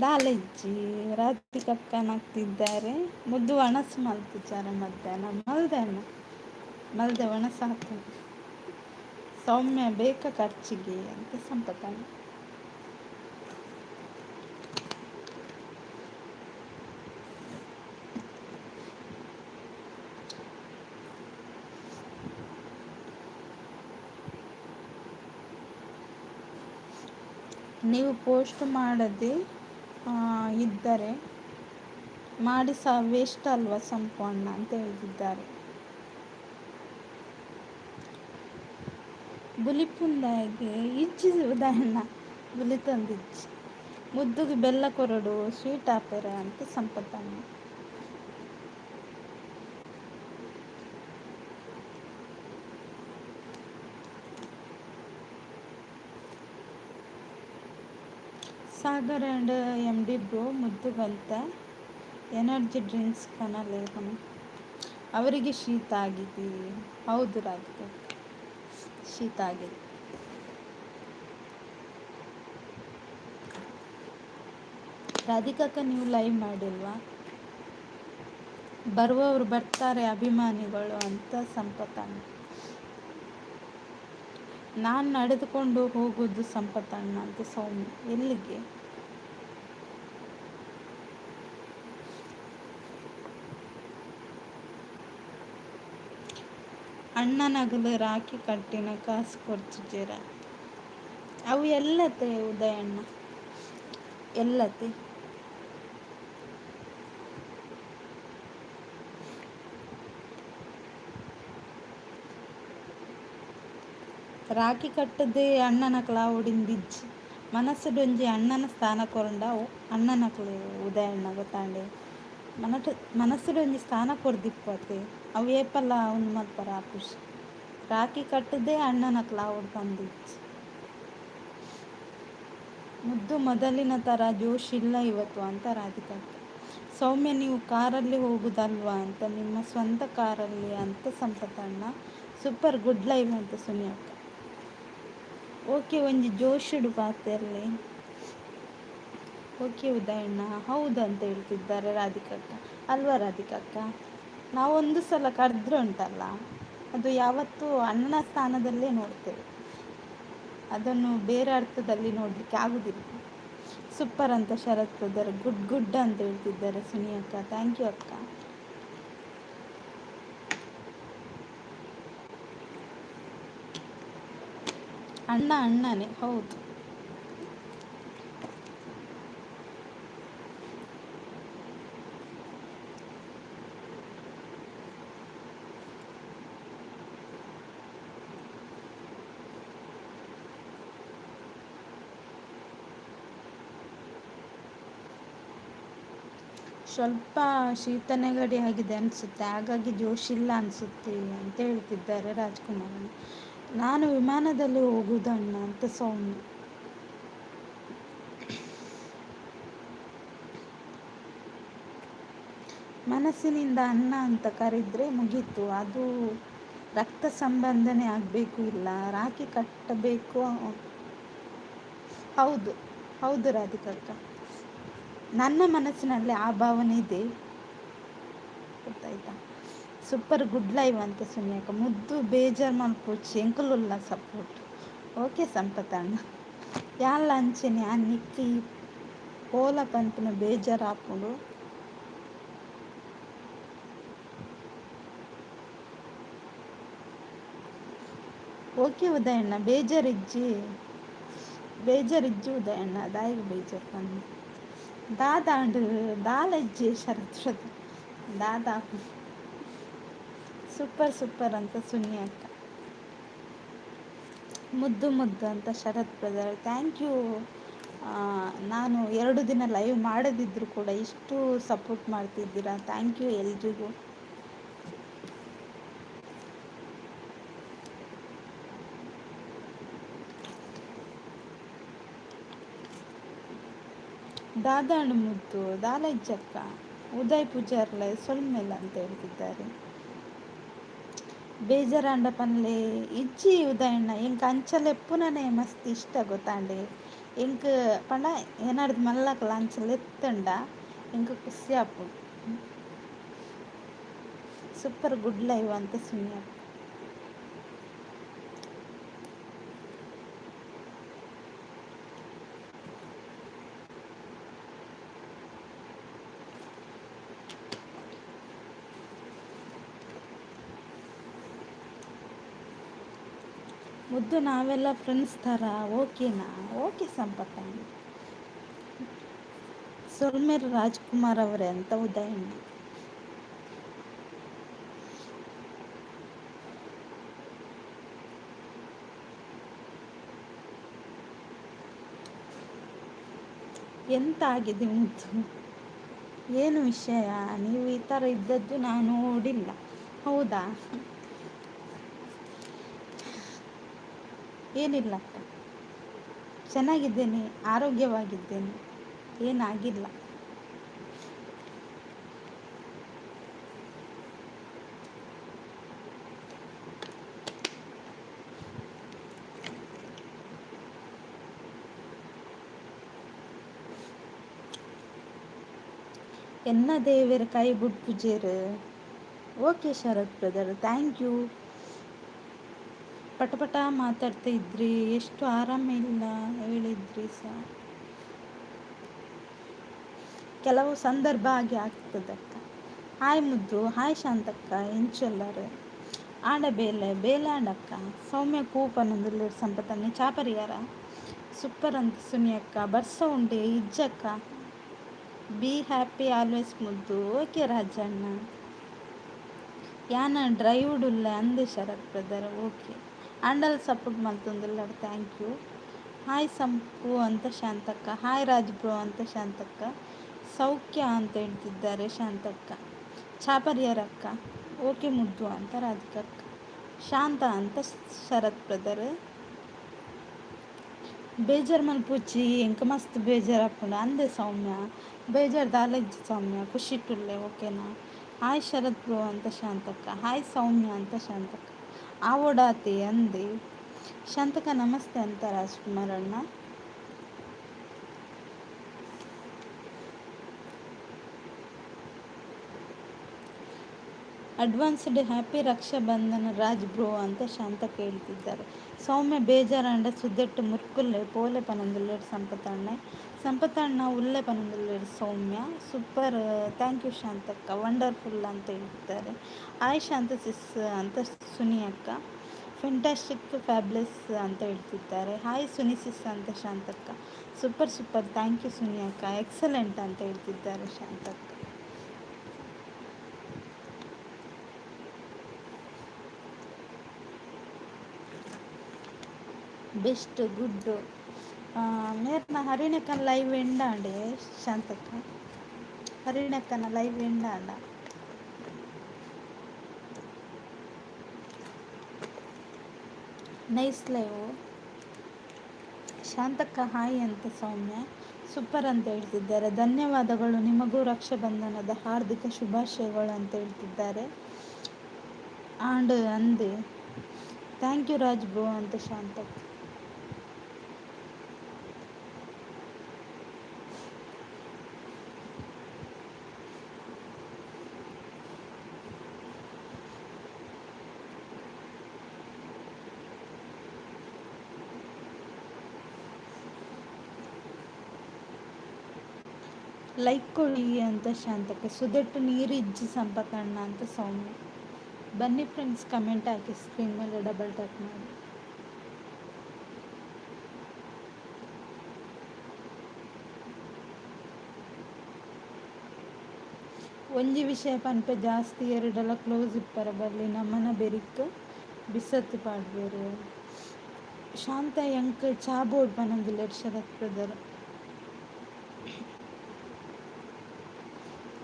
Speaker 1: ದಾಲೆಜ್ಜಿ ರಾಧಿಕಕ್ಕನಾಗ್ತಿದ್ದಾರೆ. ಮುದ್ದು ಒಣಸು ಮಲ್ತಿದ್ದಾರೆ ಮಧ್ಯಾಹ್ನ ಮಲ್ದೆ ಅಣ್ಣ ಮಲ್ದೆ ಒಣಸು ಹಾಕ. ಸೌಮ್ಯ ಬೇಕ ಖರ್ಚಿಗೆ ಅಂತ ಸಂಪತ್ತಣ್ಣ. ನೀವು ಪೋಸ್ಟ್ ಮಾಡದೆ ಇದ್ದರೆ ಮಾಡಿ ಸಹ ವೇಸ್ಟ್ ಅಲ್ವಾ ಸಂಪು ಅಣ್ಣ ಅಂತ ಹೇಳ್ತಿದ್ದಾರೆ. ಬುಲಿಪುಂದಾಗೆ ಇಜ್ಜಿ ಉದಾಹರಣ ಬುಲಿತೊಂದಿಜ್ಜಿ. ಮುದ್ದುಗೆ ಬೆಲ್ಲ ಕೊರಡು ಸ್ವೀಟ್ ಆಪೆರ ಅಂತ ಸಂಪತ್ತಣ್ಣ. Sagar and M D bro ಮುದ್ದುಗಂತ energy drinks ಕನಲೇಪನ. ಅವರಿಗೆ ಶೀತ ಆಗಿದೆ. ಹೌದು ರಾಧಿಕಾ, ಶೀತ ಆಗಿದೆ. ರಾಧಿಕಕ್ಕ, ನೀವು ಲೈವ್ ಮಾಡಿಲ್ವಾ? ಬರುವವರು ಬರ್ತಾರೆ ಅಭಿಮಾನಿಗಳು ಅಂತ ಸಂಪತ್ತಣ್ಣ. ನಾನು ನಡೆದುಕೊಂಡು ಹೋಗೋದು ಸಂಪತ್ತಣ್ಣ ಅಂತ ಸೌಮ್ಯ. ಎಲ್ಲಿಗೆ? ಅಣ್ಣನಗಲು ರಾಖಿ ಕಟ್ಟಿನ ಕಾಸು ಕೊರ್ತಿದ್ದೀರ? ಅವು ಎಲ್ಲತೆ ಉದಯಣ್ಣ, ಎಲ್ಲತೆ. ರಾಖಿ ಕಟ್ಟದೆ ಅಣ್ಣನಕುಲು ಆವೊಡಿಂದಿಜ್ಜಿ. ಮನಸ್ಸುಡೊಂಜಿ ಅಣ್ಣನ ಸ್ಥಾನ ಕೊರಂಡ ಅವು ಅಣ್ಣನಕುಲು ಉದಯಣ್ಣ ಗೊತ್ತಾಂಡೆ. ಮನಟ್ ಮನಸ್ಸುಡೊಂಜಿ ಸ್ಥಾನ ಕೊರ್ದಿಪ್ಪತೆ ಅವು ಏಪಲ ಉಂದು ಮಲ್ಪರ ಆಪುಜಿ. ರಾಖಿ ಕಟ್ಟದೆ ಅಣ್ಣನಕುಲು ಆವೊಡು ಪಂದಿಜ್ಜಿ. ಮುದ್ದು ಮೊದಲಿನ ಥರ ಜೋಶ್ ಇಲ್ಲ ಇವತ್ತು ಅಂತ ರಾಧಿಕಕ್ಕ. ಸೌಮ್ಯ, ನೀವು ಕಾರಲ್ಲಿ ಹೋಗುದಲ್ವಾ ಅಂತ, ನಿಮ್ಮ ಸ್ವಂತ ಕಾರಲ್ಲಿ ಅಂತ ಸಂಪತ್ತಣ್ಣ. ಸೂಪರ್ ಗುಡ್ ಲೈವ್ ಅಂತ ಸುನಿ ಅಕ್ಕ. ಓಕೆ, ಒಂಜಿ ಜೋಶುಡು ಪಾತೆರ್ಲೆ. ಓಕೆ ಉದಯಣ್ಣ, ಹೌದು ಅಂತ ಹೇಳ್ತಿದ್ದಾರೆ ರಾಧಿಕಕ್ಕ. ಅಲ್ವಾ ರಾಧಿಕಕ್ಕ? ನಾವೊಂದು ಸಲ ಕರೆದ್ರೆ ಉಂಟಲ್ಲ, ಅದು ಯಾವತ್ತೂ ಅಣ್ಣನ ಸ್ಥಾನದಲ್ಲೇ ನೋಡ್ತೇವೆ, ಅದನ್ನು ಬೇರೆ ಅರ್ಥದಲ್ಲಿ ನೋಡಲಿಕ್ಕೆ ಆಗುದಿಲ್ಲ. ಸೂಪರ್ ಅಂತ ಶರತ್ ಬ್ರದರ್. ಗುಡ್ ಗುಡ್ ಅಂತ ಹೇಳ್ತಿದ್ದಾರೆ ಸುನಿ ಅಕ್ಕ. Thank you ಅಕ್ಕ. ಅಣ್ಣ ಅಣ್ಣನೇ, ಹೌದು. ಸ್ವಲ್ಪ ಶೀತ ನೆಗಡಿ ಆಗಿದೆ ಅನಿಸುತ್ತೆ, ಹಾಗಾಗಿ ಜೋಶಿಲ್ಲ ಅನಿಸುತ್ತೆ ಅಂತ ಹೇಳ್ತಿದ್ದಾರೆ ರಾಜ್ಕುಮಾರ್. ನಾನು ವಿಮಾನದಲ್ಲಿ ಹೋಗುವುದಣ್ಣ ಅಂತ ಸೌಮ್ಯ. ಮನಸ್ಸಿನಿಂದ ಅಣ್ಣ ಅಂತ ಕರೆದ್ರೆ ಮುಗೀತು. ಅದು ರಕ್ತ ಸಂಬಂಧನೇ ಆಗಬೇಕು ಇಲ್ಲ, ರಾಖಿ ಕಟ್ಟಬೇಕು. ಹೌದು ಹೌದು ರಾಧಿಕಕ್ಕ, ನನ್ನ ಮನಸ್ಸಿನಲ್ಲಿ ಆ ಭಾವನೆ ಇದೆ, ಗೊತ್ತಾಯ್ತಾ? ಸೂಪರ್ ಗುಡ್ ಲೈವ್ ಅಂತ ಸುನಿಯಕ್ಕ. ಮುದ್ದು ಬೇಜಾರು ಮಲ್ಪೊಚ್ಚಿ, ಎಂಕುಲುಲ್ಲ ಸಪೋರ್ಟ್. ಓಕೆ ಸಂಪತ್ತಣ್ಣ. ಯಾನ್ಲ ಅಂಚೆನೆ ಆ ನಿಕ್ಕಿ ಪೋಲ ಪನ್ಪಿನ ಬೇಜಾರು ಆಪುಂಡು. ಓಕೆ ಉದಯಣ್ಣ, ಬೇಜಾರಿಜ್ಜಿ, ಬೇಜಾರಿಜ್ಜಿ ಉದಯಣ್ಣ, ದಾಯೆಗ್ ಬೇಜಾರು ಪನ್ನಿ? ದಾದಾಂಡ್ ದಾಲಜ್ಜಿ ಶರತ್ ದಾದಾ. ಸೂಪರ್ ಸೂಪರ್ ಅಂತ ಸುನಿ ಅಕ್ಕ. ಮುದ್ದು ಮುದ್ದು ಅಂತ ಶರತ್ ಬ್ರದರ್. Thank you. ನಾನು 2 ದಿನ ಲೈವ್ ಮಾಡದಿದ್ದರೂ ಕೂಡ ಇಷ್ಟು ಸಪೋರ್ಟ್ ಮಾಡ್ತಿದ್ದೀರಾ, thank you ಎಲ್ರಿಗೂ. ದಾದಾಂಡ್ ಮುದ್ದು ದಾಲಜ್ಜಕ್ಕ. ಉದಯ್ ಪೂಜಾರ್ಲೆ ಸೊಲ್ಮೆಲ್ ಅಂತ ಹೇಳ್ತಿದ್ದಾರೆ. ಬೇಜಾರಾಂಡ ಪನ್ಲೆ. ಇಜ್ಜಿ ಉದಯಣ್ಣ, ಎಂಕ್ ಅಂಚಲ ಎಪ್ಪುನನೇ ಮಸ್ತ್ ಇಷ್ಟ ಗೊತ್ತಾಂಡೆ. ಎಂಕ್ ಪಂಡ ಏನಾಡ್ದು ಮಲ್ಲಕಲ ಅಂಚಲ ಎತ್ತಂಡ ಎಂಕ್ ಖುಷಿ ಆಪುಂಡು. ಸೂಪರ್ ಗುಡ್ ಲೈವ್ ಅಂತ ಸುನಿ ಅಕ್ಕ. ಮುದ್ದು ನಾವೆಲ್ಲ ಫ್ರೆಂಡ್ಸ್ ಥರ, ಓಕೆನಾ? ಓಕೆ ಸಂಪತ್ತಣ್ಣ. ಸೊಲ್ಮೆರ್ ರಾಜ್ಕುಮಾರ್ ಅವರೇ ಅಂತ ಉದಯಣ್ಣ. ಎಂತ ಆಗಿದೆ ಮುದ್ದು? ಏನು ವಿಷಯ? ನೀವು ಈ ಥರ ಇದ್ದದ್ದು ನಾನು ನೋಡಿಲ್ಲ. ಹೌದಾ? ಏನಿಲ್ಲಪ್ಪ, ಚೆನ್ನಾಗಿದ್ದೇನೆ, ಆರೋಗ್ಯವಾಗಿದ್ದೇನೆ, ಏನಾಗಿಲ್ಲ. ಎನ್ನ ದೇವೆರ್ ಕೈ ಬುಡ್ಪುಜೆರ್. Okay Sharath brother, thank you. ಪಟ ಪಟ ಮಾತಾಡ್ತಾ ಇದ್ರಿ, ಎಷ್ಟು ಆರಾಮಿಲ್ಲ ಹೇಳಿದ್ರಿ ಸಹ. ಕೆಲವು ಸಂದರ್ಭ ಹಾಗೆ ಆಗ್ತದಕ್ಕ. ಹಾಯ್ ಮುದ್ದು, ಹಾಯ್ ಶಾಂತಕ್ಕ, ಎಂಚುಲ್ಲರ್? ಆಂಡ ಬೇಲೆ ಬೇಲೆ ಆಂಡಕ್ಕ. ಸೌಮ್ಯ ಕೂಪನೊಂದುಲ್ಲೆರ್ ಸಂಪತಣ್ಣೆ. ಚಾಪರಿಯಾರ? ಸೂಪರ್ ಅಂತ ಸುನಿಯಕ್ಕ. ಬರ್ಸ ಉಂಡೆ ಇಜ್ಜಕ್ಕ. ಬಿ ಹ್ಯಾಪಿ ಆಲ್ವೇಸ್ ಮುದ್ದು. ಓಕೆ ರಾಜಣ್ಣ. ಯಾನ ಡ್ರೈವ್ಡುಲ್ಲೆ ಅಂದೆ ಶರತ್ ಬ್ರದರ್. ಓಕೆ, ಆಂಡಲ್ ಸಪೋರ್ಟ್ ಮಲ್ತೊಂದುಲ್ಲರ್, thank you. Hi ಸಂಪು ಅಂತ ಶಾಂತಕ್ಕ. ಹಾಯ್ ರಾಜ್ ಬ್ರೋ ಅಂತ ಶಾಂತಕ್ಕ. ಸೌಖ್ಯ ಅಂತ ಹೇಳ್ತಿದ್ದಾರೆ ಶಾಂತಕ್ಕ. ಚಾಪರಿಯರಕ್ಕ. ಓಕೆ ಮುದ್ದು ಅಂತ ರಾಧಿಕಕ್ಕ. ಶಾಂತ ಅಂತ ಶರತ್ ಬ್ರದರ್. ಬೇಜಾರ್ ಮಲ್ಪುಚಿ, ಎಂಕ ಮಸ್ತ್ ಬೇಜಾರಾಪುಂಡು ಅಂದೆ ಸೌಮ್ಯ. ಬೇಜಾರ್ ದಾಲ ಇಜ್ಜಿ ಸೌಮ್ಯ, ಖುಷಿಟುಲ್ಲೆ, ಓಕೆನಾ? ಹಾಯ್ ಶರತ್ ಬ್ರೋ ಅಂತ ಶಾಂತಕ್ಕ. ಹಾಯ್ ಸೌಮ್ಯ ಅಂತ ಶಾಂತಕ್ಕ. ಆವೊಡಾತೆ ಅಂದೆ ಶಾಂತಕ್ಕ. ನಮಸ್ತೆ ಅಂತ ರಾಜ್ಕುಮಾರ್ ಅಣ್ಣ. Advanced happy Raksha Bandhan Raj bro ಅಂತ ಶಾಂತ ಕೇಳ್ತಿದ್ದಾರೆ. ಸೌಮ್ಯ ಬೇಜಾರಾಂಡ ಸುದೆಟ್ ಮುರ್ಕುಲ್ಲೆ ಪೋಲೆ ಪನೊಂದುಲ್ಲೆರ್ ಸಂಪತಣ್ಣೆ. ಸಂಪತಣ್ಣ ಉಲ್ಲೆ ಪನೊಂದುಲ್ಲೆರ್ ಸೌಮ್ಯ. ಸೂಪರ್, thank you ಶಾಂತಕ್ಕ. ವಂಡರ್ಫುಲ್ ಅಂತ ಹೇಳ್ತಿದ್ದಾರೆ. ಹಾಯ್ ಶಾಂತ ಸಿಸ್ ಅಂತ ಸುನಿ ಅಕ್ಕ. ಫೆಂಟಾಸ್ಟಿಕ್ ಫ್ಯಾಬ್ಲೆಸ್ ಅಂತ ಹೇಳ್ತಿದ್ದಾರೆ. ಹಾಯ್ ಸುನಿ ಸಿಸ್ ಅಂತ ಶಾಂತಕ್ಕ. Super super, thank you Suni ಅಕ್ಕ. ಎಕ್ಸಲೆಂಟ್ ಅಂತ ಹೇಳ್ತಿದ್ದಾರೆ ಶಾಂತಕ್ಕ. Best, good. ಮೇರ್ನ ಹರಿಣಕ್ಕನ ಲೈವ್ ಎಂಡ್ ಆಂಡೆ ಶಾಂತಕ್ಕ. ಹರಿಣಕ್ಕನ ಲೈವ್ ಎಂಡ್ ಆಂಡ. ನೈಸ್ ಲೈವ್ ಶಾಂತಕ್ಕ. ಹಾಯ್ ಅಂತ ಸೌಮ್ಯ. ಸೂಪರ್ ಅಂತ ಹೇಳ್ತಿದ್ದಾರೆ. ಧನ್ಯವಾದಗಳು, ನಿಮಗೂ ರಕ್ಷಾಬಂಧನದ ಹಾರ್ದಿಕ ಶುಭಾಶಯಗಳು ಅಂತ ಹೇಳ್ತಿದ್ದಾರೆ. ಆಂಡ್ ಅಂದೆ. Thank you Raj bro ಅಂತ ಶಾಂತಕ್ಕ. ಲೈಕ್ ಕೊಡಿ ಅಂತ ಶಾಂತಕ್ಕ. ಸುದೆಟ್ಟು ನೀರಿಜ್ಜಿ ಸಂಪತಣ್ಣ ಅಂತ ಸೌಮ್ಯ. ಬನ್ನಿ ಫ್ರೆಂಡ್ಸ್, ಕಮೆಂಟ್ ಹಾಕಿ, ಸ್ಕ್ರೀನ್ ಮೇಲೆ ಡಬಲ್ ಟ್ಯಾಪ್ ಮಾಡಿ. ಒಂಜಿ ವಿಷಯ ಪನ್ಪೆ, ಜಾಸ್ತಿ ಎರಡೆಲ್ಲ ಕ್ಲೋಸ್ ಇಪ್ಪರ ಬಲ್ಲಿ, ನಮನ ಬೆರಿಕ್ ಬಿಸತ್ತಿ ಪಾಡ್ವೆರ್. ಶಾಂತ ಎಂಕ್ ಚಾ ಬೋರ್ಡ್ ಪನೊಂದುಲ್ಲೆರ್ ಶರತ್ ಬ್ರದರ್.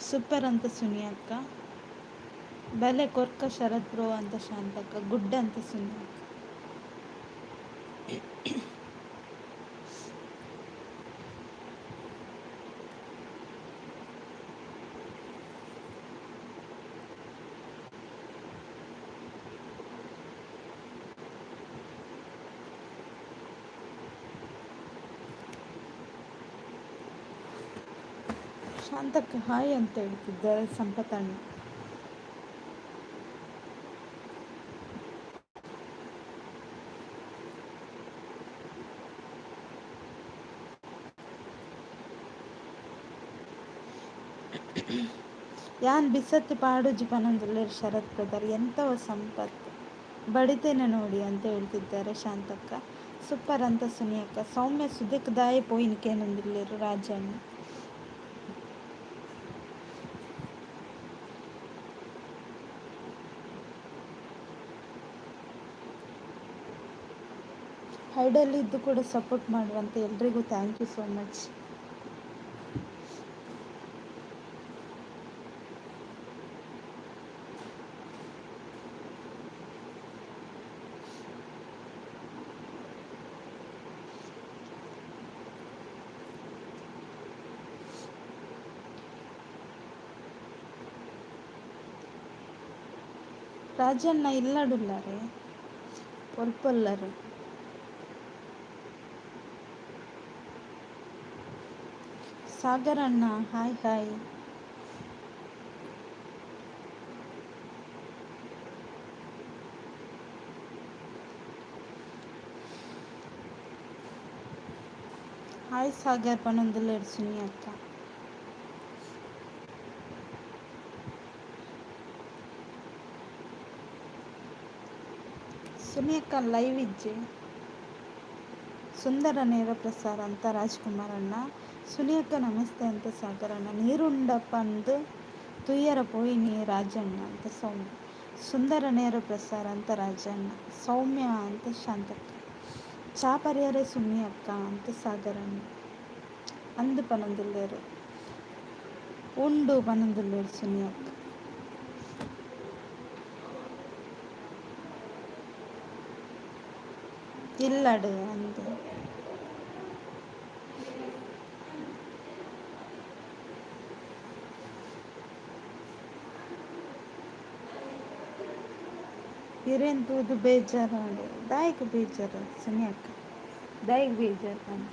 Speaker 1: ಸೂಪರ್ ಅಂತ ಸುನಿ ಅಕ್ಕ. ಬಲೆ ಕೊರ್ಕ ಶರತ್ ಬ್ರೋ ಅಂತ ಶಾಂತಕ್ಕ. ಗುಡ್ ಅಂತ ಸುನಿ ಅಕ್ಕ. ಶಾಂತಕ್ಕ ಹಾಯ್ ಅಂತ ಹೇಳ್ತಿದ್ದಾರೆ ಸಂಪತಣ್ಣ. ಯಾನ್ ಬಿಸತ್ತಿ ಪಾಡುಜಿ ಪನೊಂದುಲ್ಲೆರ್ ಶರತ್ ಬ್ರದರ್. ಎಂತವ ಸಂಪತ್ ಬಡಿತೇನೆ ನೋಡಿ ಅಂತ ಹೇಳ್ತಿದ್ದಾರೆ ಶಾಂತಕ್ಕ. ಸೂಪರ್ ಅಂತ ಸುನಿಯಕ್ಕ. ಸೌಮ್ಯ ಸುದೆಕ್ ದಾಯೆ ಪೋಯಿನ ಕೇನೊಂದುಲ್ಲೆರ್ ರಾಜಣ್ಣ. ಹೈಡಲ್ಲಿ ಇದ್ದು ಕೂಡ ಸಪೋರ್ಟ್ ಮಾಡುವಂಥ ಎಲ್ರಿಗೂ thank you so much. Rajanna ಇಲ್ಲಡುಲ್ಲಾರೆ ಒಲ್ಪೊಲ್ಲರು. ಸಾಗರಣ್ಣ ಹಾಯ್ ಹಾಯ್. ಹಾಯ್ ಸಾಗರ್ ಪನೊಂದುಲ್ಲೆರ್ ಸುನಿ ಅಕ್ಕ. ಸುನಿ ಅಕ್ಕ ಲೈವ್ ಇಜ್ಜಿ. ಸುಂದರ ನೇರ ಪ್ರಸಾರ ಅಂತ ರಾಜ್ಕುಮಾರ್ ಅಣ್ಣ. ಸುನಿ ಅಕ್ಕ ನಮಸ್ತೆ ಅಂತ ಸಾಗರ್ ಅಣ್ಣ. ನೀರುಂಡಪ್ಪ ಅಂದು ತುಯ್ಯರ ಪೋಯಿನಿ ರಾಜಣ್ಣ ಅಂತ ಸೌಮ್ಯ. ಸುಂದರ ನೇರ ಪ್ರಸಾರ ಅಂತ ರಾಜಣ್ಣ. ಸೌಮ್ಯ ಅಂತ ಶಾಂತಕ್ಕ. ಚಾ ಪರ್ಯಾರೆ ಸುನಿ ಅಕ್ಕ ಅಂತ ಸಾಗರ್ ಅಣ್ಣ. ಅಂದು ಪನೊಂದುಲ್ಲೆರ್. ಉಂಡು ಪನೊಂದುಲ್ಲೆರ್ ಸುನಿ ಅಕ್ಕ. ಇಲ್ಲಡ್ ಅಂದ್. ಇರೆನ್ ತೂದು ಬೇಜಾರಾಂಡ್. ದಾಯೆಗ್ ಬೇಜಾರ್ ಸುನಿ ಅಕ್ಕ? ದಾಯೆಗ್ ಬೇಜಾರ್ ಪನ್?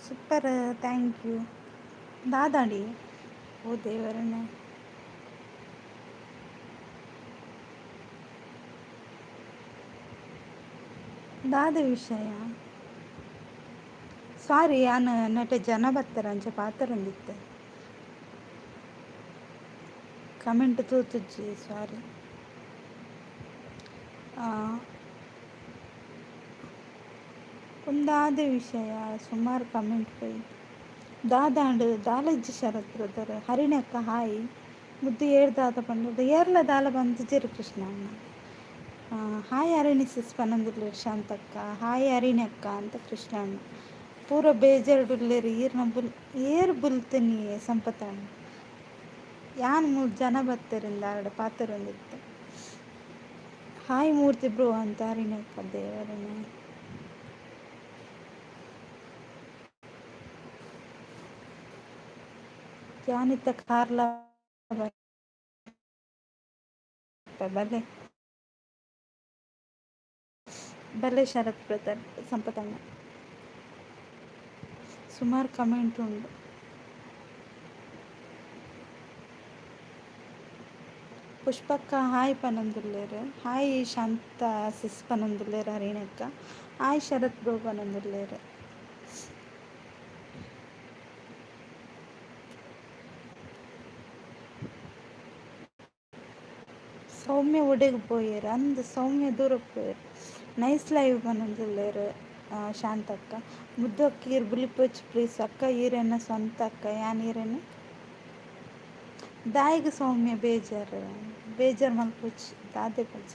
Speaker 1: Super, thank you. ದಾದಾಡಿ ಓ ದೇವರನ್ನ. ದಾದ ವಿಷಯ? ಸಾರಿ, ಯಾನ್ ನಟೆ ಜನ ಬತ್ತರ ಅಂಚ ಪಾತೆರೊಂದಿತ್ತೆ, ಕಮೆಂಟ್ ತೂತುಜ್ಜಿ, ಸಾರಿ. ಉಂದಾದ ವಿಷಯ? ಸುಮಾರು ಕಮೆಂಟ್ ಬೈದು. ದಾದಾಂಡ್? ದಾಲಜ್ಜಿ ಶರತ್ ಬ್ರದರ್. ಹರಿಣಕ್ಕ ಹಾಯ್. ಮುದ್ದು ಏರ್ ದಾದ ಪಂಡ? ಏರ್ಲ ದಾಲ ಬಂದಿಜೆರ್ ಕೃಷ್ಣ ಅಣ್ಣ. ಹಾಯ್ ಹರಿಣಿ ಸಿಸ್ ಪನೊಂದುಲ್ಲೆರ್ ಶಾಂತಕ್ಕ. ಹಾಯ್ ಹರಿಣಿ ಅಕ್ಕ ಅಂತ ಕೃಷ್ಣ ಅಣ್ಣ. ಪೂರ ಬೇಜಾರ್ಡುಲ್ಲೆರ್ ಈರ್ನ ಬುಲ್. ಏರ್ ಬುಲ್ತಿನಿ ಸಂಪತ್ ಅಣ್ಣ? ಯಾನ್ ಮೂರು ಜನ ಬತ್ತೆರಿಂದ ಆರ್ಡ ಪಾತೆರೊಂದಿತ್ತೆ. ಹಾಯ್ ಮೂರ್ತಿ ಬ್ರೋ ಅಂತ ಹರಿಣಿ ಅಕ್ಕ. ದೇವರನ್ನ. ಯಾನಿತ್ತ ಕಾರ್ಲ ಬಲೆ ಬಲೆ ಶರತ್ ಬ್ರದರ್. ಸಂಪತಣ್ಣ, ಸುಮಾರು ಕಮೆಂಟ್ ಉಂಡು. ಪುಷ್ಪಕ್ಕ ಹಾಯ್ ಪನೊಂದುಲ್ಲೆರ್. ಹಾಯ್ ಶಾಂತ ಸಿಸ್ ಪನೊಂದುಲ್ಲೆರ್ ಹರಿಣಕ್ಕ. ಹಾಯ್ ಶರತ್ ಬ್ರೋ ಪನೊಂದುಲ್ಲೆರ್. ಸೌಮ್ಯ ಒಡೆಗ್ ಪೋಯೆರ್ ಅಂದ್? ಸೌಮ್ಯ ದೂರ ಪೋಯೆರ್. ನೈಸ್ ಲೈವ್ ಪನೊಂದುಲ್ಲೆರ್ ಶಾಂತಕ್ಕ. ಮುದ್ದು ಅಕ್ಕ, ಈರ್ ಬುಲಿಪೊಚ್ ಪ್ಲೀಸ್ ಅಕ್ಕ, ಈರೆನ ಸ್ವಂತ ಅಕ್ಕ ಯಾನ್ ಈರೆನ. ದಾಯಿಗ್ ಸೌಮ್ಯ ಬೇಜಾರ್? ಬೇಜಾರ್ ಮಲ್ಪೊಚಿ ದಾದೆ ಪಂಚ.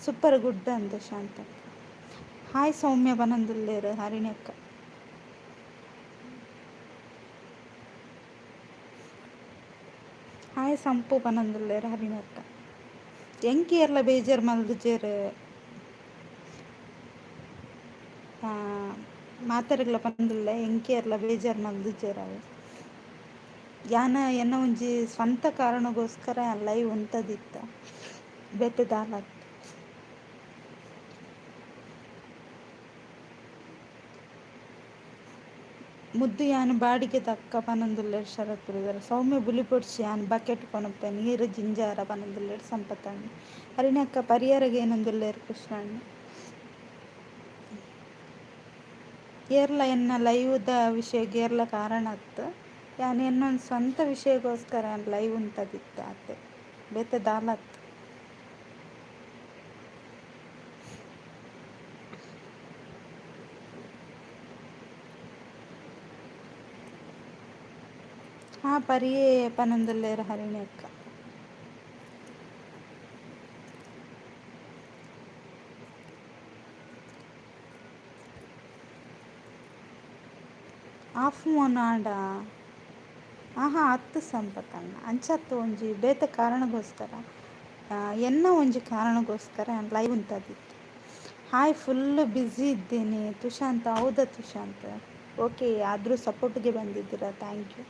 Speaker 1: ಸೂಪರ್ ಗುಡ್ ಅಂದ ಶಾಂತಕ್ಕ. ಹಾಯ್ ಸೌಮ್ಯ ಪನೊಂದುಲ್ಲೆರ್ ಹರಿಣಿ ಅಕ್ಕ. ಹಾಯ್ ಸಂಪು ಪನೊಂದುಲ್ಲೆರ್ ಹರಿಣಿ ಅಕ್ಕ. ಎಂಕ್ ಏರ್ಲ ಬೇಜಾರ್ ಮಲ್ದುಜೆರ್. ಮಾತೆರೆಗ್ಲ ಪಂದುಲ್ಲೆ, ಎಂಕ್ ಏರ್ಲ ಬೇಜಾರ್ ಮಲ್ದುಜೆರ್. ಅವು ಯಾನ ಎನ್ನ ಒಂಜಿ ಸ್ವಂತ ಕಾರಣಗೋಸ್ಕರ ಲೈವ್ ಉಂತದಿತ್ತ, ಬೇತೆ ದಾಲ. ಮುದ್ದು ಯಾನ್ ಬಾಡಿಗೆ ದಕ್ಕ ಪನೊಂದುಲ್ಲೆರ್ ಶರತ್ ಬ್ರದರ್. ಸೌಮ್ಯ ಬುಲಿಪೊಡ್ಚಿ, ಯಾನ್ ಬಕೆಟ್ ಕೊನೊಪೆ, ನೀರು ಜಿಂಜಾರ ಪನೊಂದುಲ್ಲೆರ್ ಸಂಪತ್ತಣ್ಣ. ಹರಿಣಿ ಅಕ್ಕ ಪರಿಯರಗ್ ಏನೊಂದುಲ್ಲೆರ್ ಕೃಷ್ಣಣ್ಣ. ಏರ್ಲ ಎನ್ನ ಲೈವ್ದ ವಿಷಯಗ್ ಏರ್ಲ ಕಾರಣ ಅತ್ತ್. ಯಾನ್ ಎನ್ನೊಂದು ಸ್ವಂತ ವಿಷಯಗೋಸ್ಕರ ಯಾನ್ ಲೈವ್ ಉಂತದಿತ್ತೆ, ಆತೆ, ಬೇತೆ ದಾಲ ಅತ್ತ್. ಹಾ ಪರಿಯೇ ಪನೊಂದುಲ್ಲೆರ್ ಹರಿಣಿ ಅಕ್ಕ. ಆಫ್ ಮೋನಾಡ? ಆಹಾ, ಅತ್ತು ಸಂಪತ್ತಣ್ಣ, ಅಂಚತ್ತು ಒಂಜಿ ಬೇತೆ ಕಾರಣಗೋಸ್ಕರ, ಎನ್ನ ಒಂಜಿ ಕಾರಣಗೋಸ್ಕರ ಯಾನ್ ಲೈವ್ ಉಂತದಿತ್ತೆ. ಹಾಯ್, ಫುಲ್ ಬ್ಯುಸಿ ಇದ್ದೀನಿ ತುಷಾಂತ್. ಹೌದಾ ತುಷಾಂತ್? ಓಕೆ, ಆದರೂ ಸಪೋರ್ಟ್ಗೆ ಬಂದಿದ್ದೀರಾ, thank you.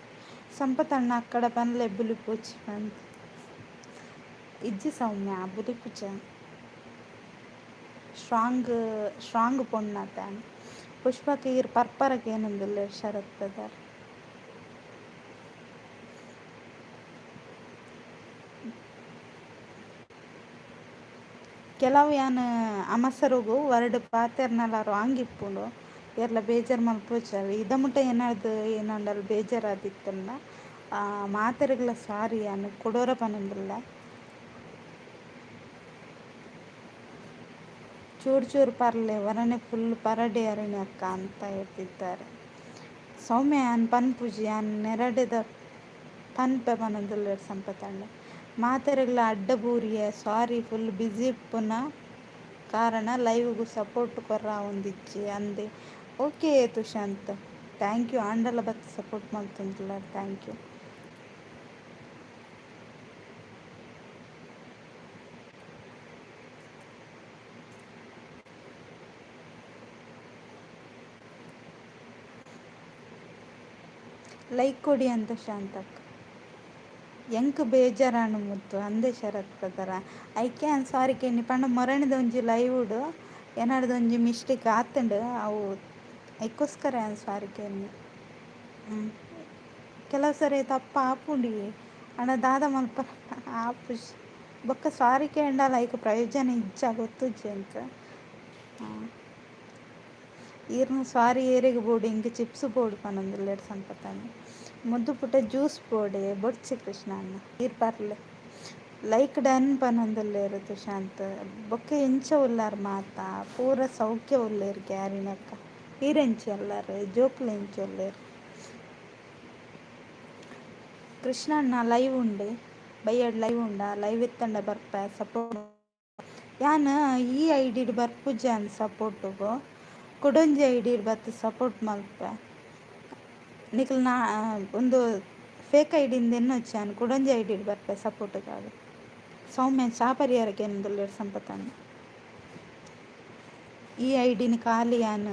Speaker 1: ಸಂಪತ್ತಣ್ಣ ಅಕ್ಕಡ ಪನ್ಲೆ ಬುಲಿಪೊಚಿ ಪಂದ್. ಇಜ್ಜಿ ಸೌಮ್ಯ, ಬುಲಿಪುಜ. Strong strong ಪೊಣ್ಣಾತ. ಪುಷ್ಪಕ್ಕ ಈರ್ ಪರ್ಪರಕ್ಕೆ ಏನೊಂದುಲ್ಲೆರ್ ಶರತ್ ಬ್ರದರ್. ಕೆಲವು ಯಾನ್ ಅಮಸರೊಗು ವರ್ಡ್ ಪಾತೆರ್ನಲ ರಾಂಗ್ ಇಪ್ಪುಂಡು. ಏರ್ಲ ಬೇಜಾರ್ ಮಲ್ಪೊಚಿ. ಇದ ಮುಟ್ಟ ಏನಾದ್ ಏನಾಂಡಲ ಬೇಜಾರಾದಿತ್ತುಂಡ ಮಾತೆರೆಗ್ಲ ಸಾರಿ, ಯಾನ್ ಕುಡೊರ ಪನೊಂದುಲ್ಲೆ. ಚೂರು ಚೂರು ಪರ್ಲೆ, ಒರನೆ ಫುಲ್ ಪರಡೆ ಅರಣಿ ಅಕ್ಕ ಅಂತ ಹೇಳ್ತಿದ್ದಾರೆ ಸೌಮ್ಯ. ಯಾನ್ ಪನ್ಪುಜಿ, ಯಾನ್ ನೆರಡೆದ ಪನ್ಪೆ ಪನೊಂದುಲ್ಲೆರ್ ಸಂಪತ್ತಣ್ಣ. ಮಾತೆರೆಗ್ಲ ಅಡ್ಡ ಬೂರಿಯೆ, ಸಾರಿ. ಫುಲ್ ಬ್ಯುಸಿ ಇಪ್ಪುನ ಕಾರಣ ಲೈವ್ಗ್ ಸಪೋರ್ಟ್ ಕೊರ್ರಾವೊಂದಿಜ್ಜಿ ಅಂದೆ. Okay Tushant, thank you. ಆಂಡಲ ಬತ್ತ್ ಸಪೋರ್ಟ್ ಮಲ್ತೊಂದುಲ್ಲರ್, thank you. Like ಕೊಡಿ ಅಂತ ಶಾಂತಕ್ಕ. ಎಂಕ್ ಬೇಜಾರಾಂಡ್ ಮುತ್ತು ಅಂದೆ ಶರತ್ ಬ್ರದರ. ಐಕೆ ಯಾನ್ ಸಾರಿ ಕೇಂಡಿ ಪಂಡ ಮೊರಣದ ಒಂಜಿ ಲೈವ್ಡ್ ಏನಾರ್ದ ಒಂಜಿ ಮಿಸ್ಟೇಕ್ ಆತ್ಂಡ್ ಅವು, ಐಕೋಸ್ಕರ ಯಾನ್ ಸಾರಿ ಕೇನ್ನೆ. ಕೆಲವು ಸರಿ ತಪ್ಪ ಆಪುಂಡಿ ಅಣ್ಣ ದಾದ ಮಲ್ಪ ಆಪುಜಿ ಬೊಕ್ಕ ಸಾರಿ ಕೇಂಡಲ ಐಕ್ ಪ್ರಯೋಜನ ಇಜ್ಜ ಗೊತ್ತುಜ್ಜಿ ಎಂಕ್. ಈರ್ನ ಸಾರಿ ಏರೆಗ್ ಬೋಡು ಇಂಕ್ ಚಿಪ್ಸ್ ಬೋಡು ಪನೊಂದುಲ್ಲೆರ್ ಸಂಪತಣ್ಣ. ಮುದ್ದು ಪುಟ್ಟ ಜ್ಯೂಸ್ ಬೋಡೆ ಬೊಡ್ಚಿ ಕೃಷ್ಣ ಅಣ್ಣ ಈರ್ ಪರ್ಲೆ. Like done ಪನೊಂದುಲ್ಲೆರ್ ತುಶಾಂತ್. ಬೊಕ್ಕ ಎಂಚ ಉಲ್ಲಾರ್ ಮಾತ ಪೂರ ಸೌಖ್ಯ ಉಲ್ಲೆರ್ ಗ್ಯಾರಿನಕ್ಕ. ಈರ್ ಎಂಚ ಉಲ್ಲರ್ ಜೋಕುಲು ಎಂಚ ಉಲ್ಲೆರ್. ಕೃಷ್ಣಣ್ಣ ಲೈವ್ ಉಂಡೆ ಬಯ್ಯಡ್ ಲೈವ್ ಉಂಡಾ ಲೈವ್ ಇತ್ತಂಡ ಬರ್ಪೆ ಸಪೋರ್ಟ್. ಯಾನ್ ಈ I did ಬರ್ಪುಜಾನ್ ಸಪೋರ್ಟುಗು ಕುಡೊಂಜಿ I did ಬತ್ತ್ ಸಪೋರ್ಟ್ ಮಲ್ಪೆ. ನಿಕಲ್ ನಾ ಒಂದು ಫೇಕ್ I ಡಿಂದ ಎನ್ನೊಚ್ಚಿ ಯಾನ್ ಕುಡೊಂಜಿ I did ಬರ್ಪೆ ಸಪೋರ್ಟುಗಾದ್. ಸೌಮ್ಯ ಚಾ ಪರಿಹಾರ ಕೇನೊಂದುಲ್ಲೆರ್ ಸಂಪತಣ್ಣ. ಈ I ಡಿನ ಖಾಲಿ ಯಾನ್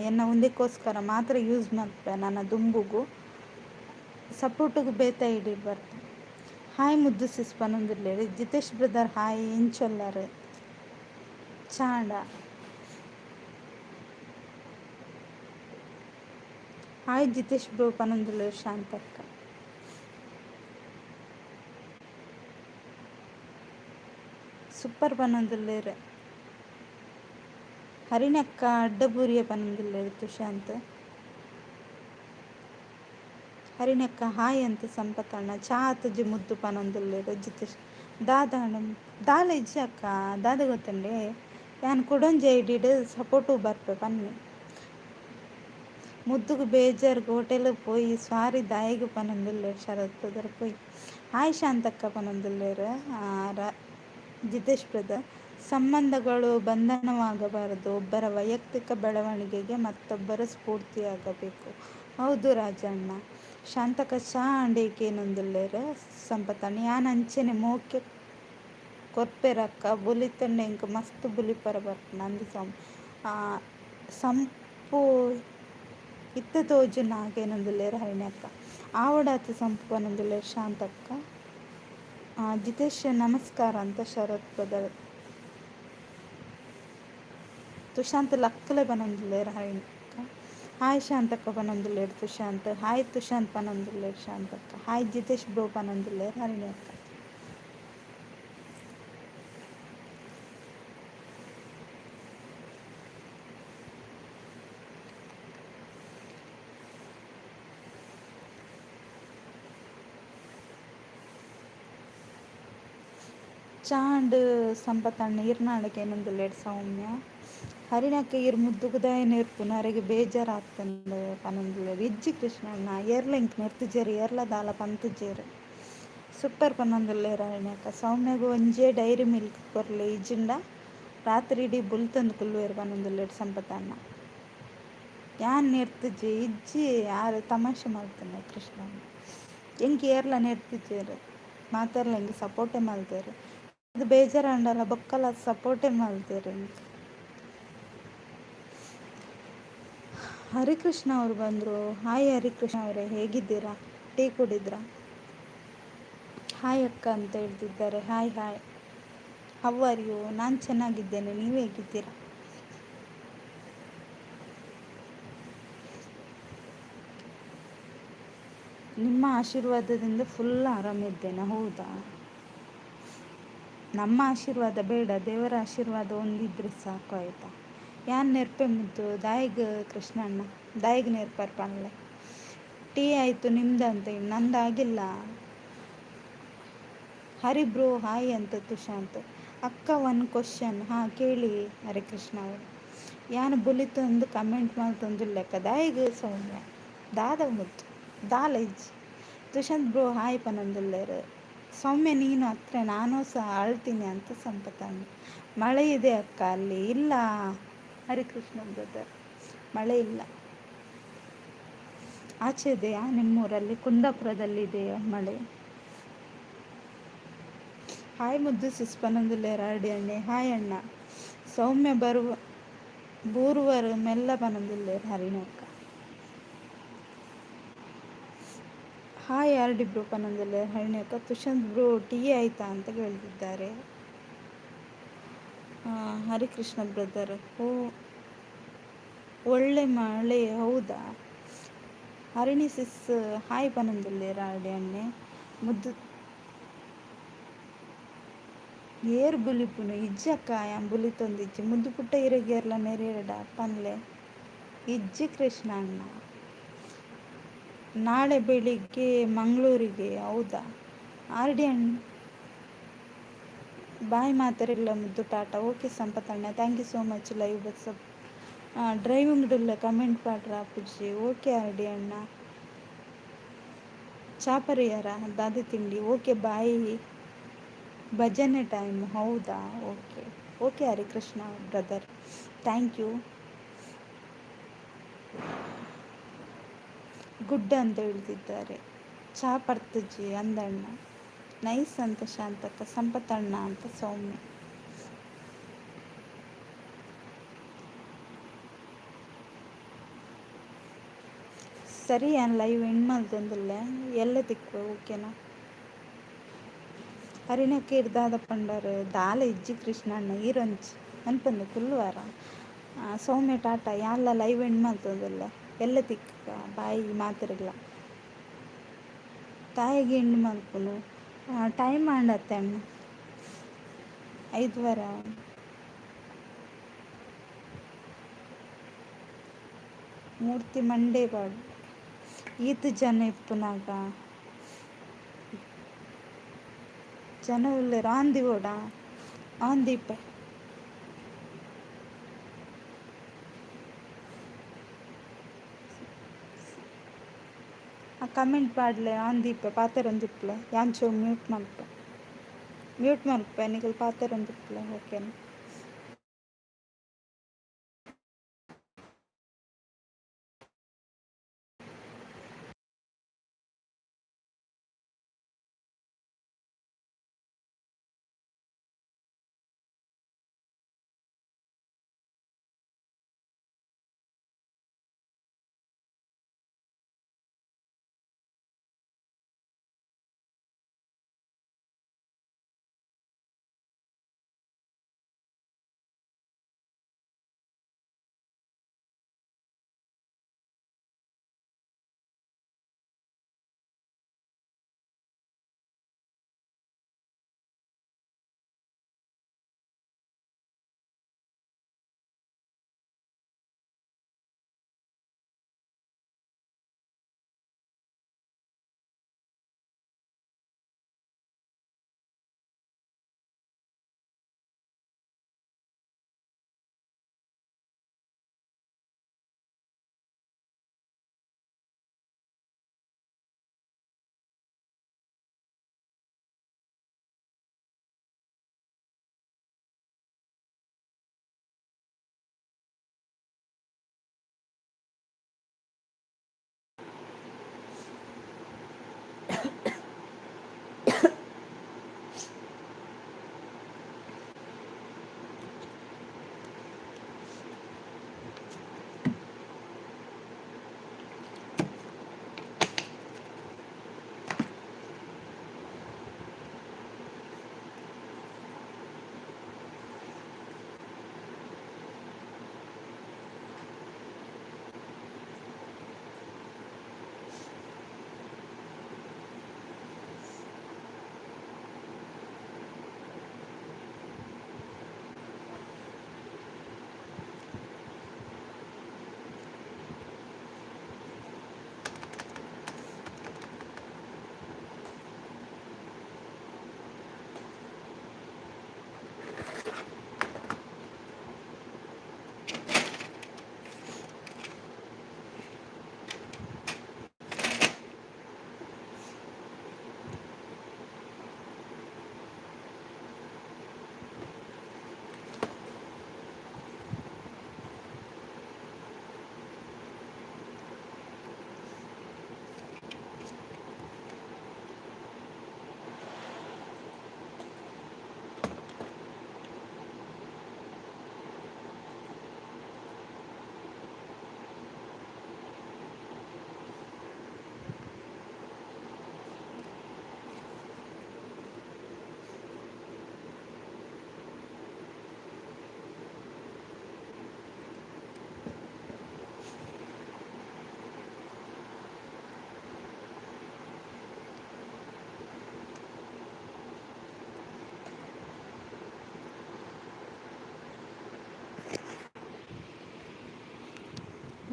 Speaker 1: ಎನ್ನ ಉಂದೆಕ್ಕೋಸ್ಕರ ಮಾತ್ರ ಯೂಸ್ ಮಲ್ಪೆ ನನ್ನ ದುಂಬುಗು ಸಪೋರ್ಟುಗು ಬೇತೆ I did ಬರ್ಪೆ. ಹಾಯ್ ಮುದ್ದು ಸಿಸ್ ಪನೊಂದುಲ್ಲೆರ್. ಜಿತೇಶ್ ಬ್ರದರ್ ಹಾಯ್ ಎಂಚೊಲ್ಲರ್ ಚಾಂಡ. ಹಾಯ್ ಜಿತೇಶ್ ಬ್ರೋ ಪನೊಂದುಲ್ಲೆರ್ ಶಾಂತಕ್ಕ. ಸೂಪರ್ ಪನೊಂದುಲ್ಲೆರ್. ಹರಿಣಕ್ಕ ಅಡ್ಡಬೂರಿಯ ಪನೊಂದುಲ್ಲೆರ್ ತುಶಾಂತ್. ಹರಿಣಕ್ಕ ಹಾಯ್ ಅಂತ ಸಂಪತಣ್ಣ. ಚಾ ಆತುಜಿ ಮುದ್ದು ಪನೊಂದುಲ್ಲೆರ್ ಜಿತೇಶ್. ದಾದ ದಾಲ ಇಜ್ಜಿ ಅಕ್ಕ ದಾದ ಗೊತ್ತುಂಡೆ ಯಾನ್ ಕುಡೊಂಜಿ I did support ಬರ್ಪೆ ಪನ್ನೆ. ಮುದ್ದುಗು ಬೇಜಾರ್ಗ್ ಹೋಟೆಲ್ ಪೋಯಿ ಸ್ವಾರಿ ದಾಯೆಗ್ ಪನೊಂದುಲ್ಲೆರ್ ಶರತ್ ಬ್ರದರ್ ಪೋಯಿ. ಹಾಯ್ ಶಾಂತಕ್ಕ ಪನೊಂದುಲ್ಲೆರ್ ಜಿತೇಶ್ ಬ್ರದರ್. ಸಂಬಂಧಗಳು ಬಂಧನವಾಗಬಾರದು, ಒಬ್ಬರ ವೈಯಕ್ತಿಕ ಬೆಳವಣಿಗೆಗೆ ಮತ್ತೊಬ್ಬರು ಸ್ಫೂರ್ತಿಯಾಗಬೇಕು. ಹೌದು ರಾಜಣ್ಣ. ಶಾಂತಕ್ಕ ಚಾ ಆಂಡ್ ಕೇನೊಂದುಲ್ಲೆರ್ ಸಂಪತಣ್ಣ. ಯಾನ್ ಅಂಚೆನೆ ಮೋಕೆ ಕೊರ್ಪೆರಕ್ಕ ಬುಲಿತುಂಡ ಎಂಕ್ ಮಸ್ತ್ ಬುಲಿಪರ ಬರ್ಪುಂಡು ಅಂದ್ ಸಂಪು ಇತ್ತೆ ತೋಜುನ ಕೇನೊಂದುಲ್ಲೆರ್ ಹರಿಣಿ ಅಕ್ಕ. ಆವಡಾತ್ ಸಂಪು ಪನೊಂದುಲ್ಲೆರ್ ಶಾಂತಕ್ಕ. ಜಿತೇಶ್ ನಮಸ್ಕಾರ ಅಂತ ಶರತ್ ಬ್ರದರ್. ತುಶಾಂತ್ ಲಕ್ಕಲೆ ಪನೊಂದುಲ್ಲೆರ್ ಹರಿಣಿ ಅಕ್ಕ. ಹಾಯ್ ಶಾಂತಕ್ಕ ಪನೊಂದುಲ್ಲೆರ್ ತುಶಾಂತ್. ಹಾಯ್ ತುಶಾಂತ್ ಪನೊಂದುಲ್ಲೆರ್ ಶಾಂತಕ್ಕ. ಹಾಯ್ ಜಿತೇಶ್ ಬ್ರೋ ಪನೊಂದುಲ್ಲೆರ್ ಹರಿಣಿ ಅಕ್ಕ. ಚಾಂಡ್ ಸಂಪತಣ್ಣ ಈರ್ನಾಂಡ ಕೇನೊಂದುಲ್ಲೆರ್ ಸೌಮ್ಯ. ಹರಿಣಕ್ಕ ಈರ್ ಮುದ್ದುಗುದಾಯ ನೆರ್ಪುನು ಅರೆಗ್ ಬೇಜಾರಾತುಂಡು ಪನೊಂದುಲ್ಲೆರ್. ಇಜ್ಜಿ ಕೃಷ್ಣಣ್ಣ ಏರ್ಲ ಎಂಕ್ ನೆರ್ತುಜೆರ್ ಏರ್ಲ ದಾಲ ಪಂತುಜೆರ್. ಸೂಪರ್ ಪನೊಂದುಲ್ಲೆರ್ ಹರಿಣಕ್ಕ. ಸೌಮ್ಯಗ್ ಒಂಜೇ ಡೈರಿ ಮಿಲ್ಕ್ ಕೊರ್ಲೆ ಇಜ್ಜಿಂಡ ರಾತ್ರಿ ಇಡೀ ಬುಲ್ತೊಂದು ಕುಲ್ಲುವೆರ್ ಪನೊಂದುಲ್ಲೆರ್ ಸಂಪತಣ್ಣ. ಯಾನ್ ನೆರ್ತುಜಿ ಇಜ್ಜಿ ಆರ್ ತಮಾಷೆ ಮಲ್ತುನೆ ಕೃಷ್ಣಣ್ಣ. ಎಂಕ್ ಏರ್ಲ ನೆರ್ತುಜೆರ್ ಮಾತೆರ್ಲ ಎಂಕ್ ಸಪೋರ್ಟೇ ಮಲ್ತೆರ್. ಅದು ಬೇಜಾರಾಂಡಲ ಬೊಕ್ಕಲ ಸಪೋರ್ಟೇ ಮಲ್ತೆರ್ ಎಂಕ್. ಹರಿಕೃಷ್ಣ ಅವರು ಬಂದರು. ಹಾಯ್ ಹರಿಕೃಷ್ಣ ಅವರೇ, ಹೇಗಿದ್ದೀರಾ? ಟೀ ಕುಡಿದ್ರಾ? ಹಾಯ್ ಅಕ್ಕ ಅಂತ ಹೇಳ್ತಿದ್ದಾರೆ. Hi hi, how are you? ನಾನು ಚೆನ್ನಾಗಿದ್ದೇನೆ, ನೀವು ಹೇಗಿದ್ದೀರಾ? ನಿಮ್ಮ ಆಶೀರ್ವಾದದಿಂದ ಫುಲ್ ಆರಾಮಿದ್ದೇನೆ. ಹೌದಾ? ನಮ್ಮ ಆಶೀರ್ವಾದ ಬೇಡ, ದೇವರ ಆಶೀರ್ವಾದ ಒಂದಿದ್ರೆ ಸಾಕು ಆಯಿತಾ. ಯಾನ್ ನೆರ್ಪೆ ಮುದ್ದು ದಾಯೆಗ್ ಕೃಷ್ಣಣ್ಣ ದಾಯೆಗ್ ನೆರ್ಪರ್ ಪನ್ಲೆ. ಟೀ ಆಯಿತು ನಿಮ್ದಂತ ನಂದಾಗಿಲ್ಲ. ಹರಿ ಬ್ರೋ ಹಾಯ್ ಅಂತ ತುಶಾಂತ್. ಅಕ್ಕ ಒನ್ ಕ್ವಶನ್. ಹಾಂ ಕೇಳಿ ಹರಿಕೃಷ್ಣ ಅವರು. ಯಾನ್ ಬುಲಿತೊಂದು ಕಮೆಂಟ್ ಮಲ್ತೊಂದುಲ್ಲೆಕ್ಕ ದಾಯೆಗ್ ಸೌಮ್ಯ ದಾದ ಮುದ್ದು ದಾಲ ಇಜ್ಜಿ. ತುಶಾಂತ್ ಬ್ರೋ ಹಾಯ್ ಪನೊಂದುಲ್ಲೆರ್. ಸೌಮ್ಯ ನೀನು ಹತ್ರ ನಾನು ಸಹ ಅಳ್ತೀನಿ ಅಂತ ಸಂಪತಣ್ಣ. ಮಳೆ ಇದೆ ಅಕ್ಕ ಅಲ್ಲಿ? ಇಲ್ಲ ಹರಿಕೃಷ್ಣ ಬ್ರದರ್, ಮಳೆ ಇಲ್ಲ. ಆಚೆ ಇದೆಯಾ ನಿಮ್ಮೂರಲ್ಲಿ? ಕುಂದಾಪುರದಲ್ಲಿ ಇದೆಯಾ ಮಳೆ? ಹಾಯ್ ಮುದ್ದು ಸಿಸ್ ಪನೊಂದುಲ್ಲೆರ್ ಅರ್ಡಿ ಅಣ್ಣೆ. ಹಾಯ್ ಅಣ್ಣ. ಸೌಮ್ಯ ಬರುವ ಬೂರುವರು ಮೆಲ್ಲ ಪನೊಂದುಲ್ಲೆರ್ ಹರಿಣಿ ಅಕ್ಕ. ಹಾಯ್ ಆರ್ ಡಿ ಬ್ರೋ ಪನೊಂದುಲ್ಲೆರ್ ಹರಿಣಿ ಅಕ್ಕ. ತುಷಾಂತ್ ಬ್ರೋ ಟೀ ಆಯ್ತಾ ಅಂತ ಕೇಳ್ತಿದ್ದಾರೆ. ಹರಿಕೃಷ್ಣ ಬ್ರದರ್. ಓ ಒಳ್ಳೆ ಮಳೆ ಹೌದಾ? ಹರಿಣಿ ಸಿಸ್ ಹಾಯ್ ಪನೊಂದುಲ್ಲೆರ್ ಆರ್ಡಿ ಅಣ್ಣೆ. ಮುದ್ದು ಏರ್ ಬುಲಿಪುನು ಇಜ್ಜಕ್ಕ, ಯಾನ್ ಬುಲಿತೊಂದಿಜ್ಜಿ. ಮುದ್ದು ಪುಟ್ಟ ಇರೆಗೇರ್ಲ ನೆರಿಯಡ ಪನ್ಲೆ. ಇಜ್ಜಿ ಕೃಷ್ಣ ಅಣ್ಣ. ನಾಳೆ ಬೆಳಿಗ್ಗೆ ಮಂಗಳೂರಿಗೆ? ಹೌದಾ ಆರ್ ಡಿ ಅಣ್ಣ. ಬಾಯ್ ಮಾತೆರೆಗ್ಲ ಮುದ್ದು ಟಾಟಾ. ಓಕೆ ಸಂಪತ್ ಅಣ್ಣ, thank you so much. Live bus driving ಡುಲ್ಲೆ, comment ಪಾಡ್ರ ಅಪ್ಪುಜಿ. ಓಕೆ ಆರ್ ಡಿ ಅಣ್ಣ. ಚಾಪರಿಯರ ದಾದೆ ತಿಂಡಿ? Okay bye. ಭಜನೆ ಟೈಮ್? ಹೌದಾ? Okay okay Harikrishna brother, thank you. Good ಅಂತ ಹೇಳ್ತಿದ್ದಾರೆ. ಚಾ ಪರ್ತುಜಿ ಅಂದಣ್ಣ. ನೈಸ್ ಅಂತ ಶಾಂತಕ್ಕ, ಸಂಪತ್ತಣ್ಣ ಅಂತ ಸೌಮ್ಯ. ಸರಿ, ಯಾನ್ ಲೈವ್ ಎಂಡ್ ಮಲ್ತೊಂದುಲ್ಲೆ, ಎಲ್ಲೆ ತಿಕ್ಕುವೆ, ಓಕೆನಾ? ಹರಿಣಕ್ಕೆ ಇರ್ದಾದ ಪಂಡರ್ ದಾಲ ಇಜ್ಜಿ ಕೃಷ್ಣಣ್ಣ, ಈರೊಂಜಿ ಮನ್ಪಂದೆ ಕುಲ್ಲುವಾರ. ಸೌಮ್ಯ ಟಾಟಾ. ಯಾನ್ಲ ಲೈವ್ ಎಂಡ್ ಮಲ್ತೊಂದುಲ್ಲೆ, ಎಲ್ಲೆ ತಿಕ್ಕ, ಬಾಯ್ ಮಾತೆರೆಗ್ಲ. ದಾಯೆಗ್ ಎಂಡ್ ಮಲ್ಪುನು? ಟೈಮ್ ಆಂಡತ್ತೆ ಅಣ್ಣ, 5:30. ಮೂರ್ತಿ ಮಂಡೆ ಪಾಡ್ ಈತ್ ಜನ ಇಪ್ಪುನಗ ಜನ ಉಲ್ಲೆರ್. ಆನ್ ದೀವೊಡ? ಆನ್ ದೀಪೆ. ಆ ಕಮೆಂಟ್ ಪಾಡ್ಲೆ, ಆನ್ ದೀಪೆ, ಪಾತೆರೊಂದಿಪ್ಪುಲೆ. ಯಾನ್ ಚೂರು ಮ್ಯೂಟ್ ಮಲ್ಪೆ, ಮ್ಯೂಟ್ ಮಲ್ಪೆ, ನಿಕುಲು ಪಾತೆರೊಂದಿಪ್ಪುಲೆ, ಓಕೆನಾ?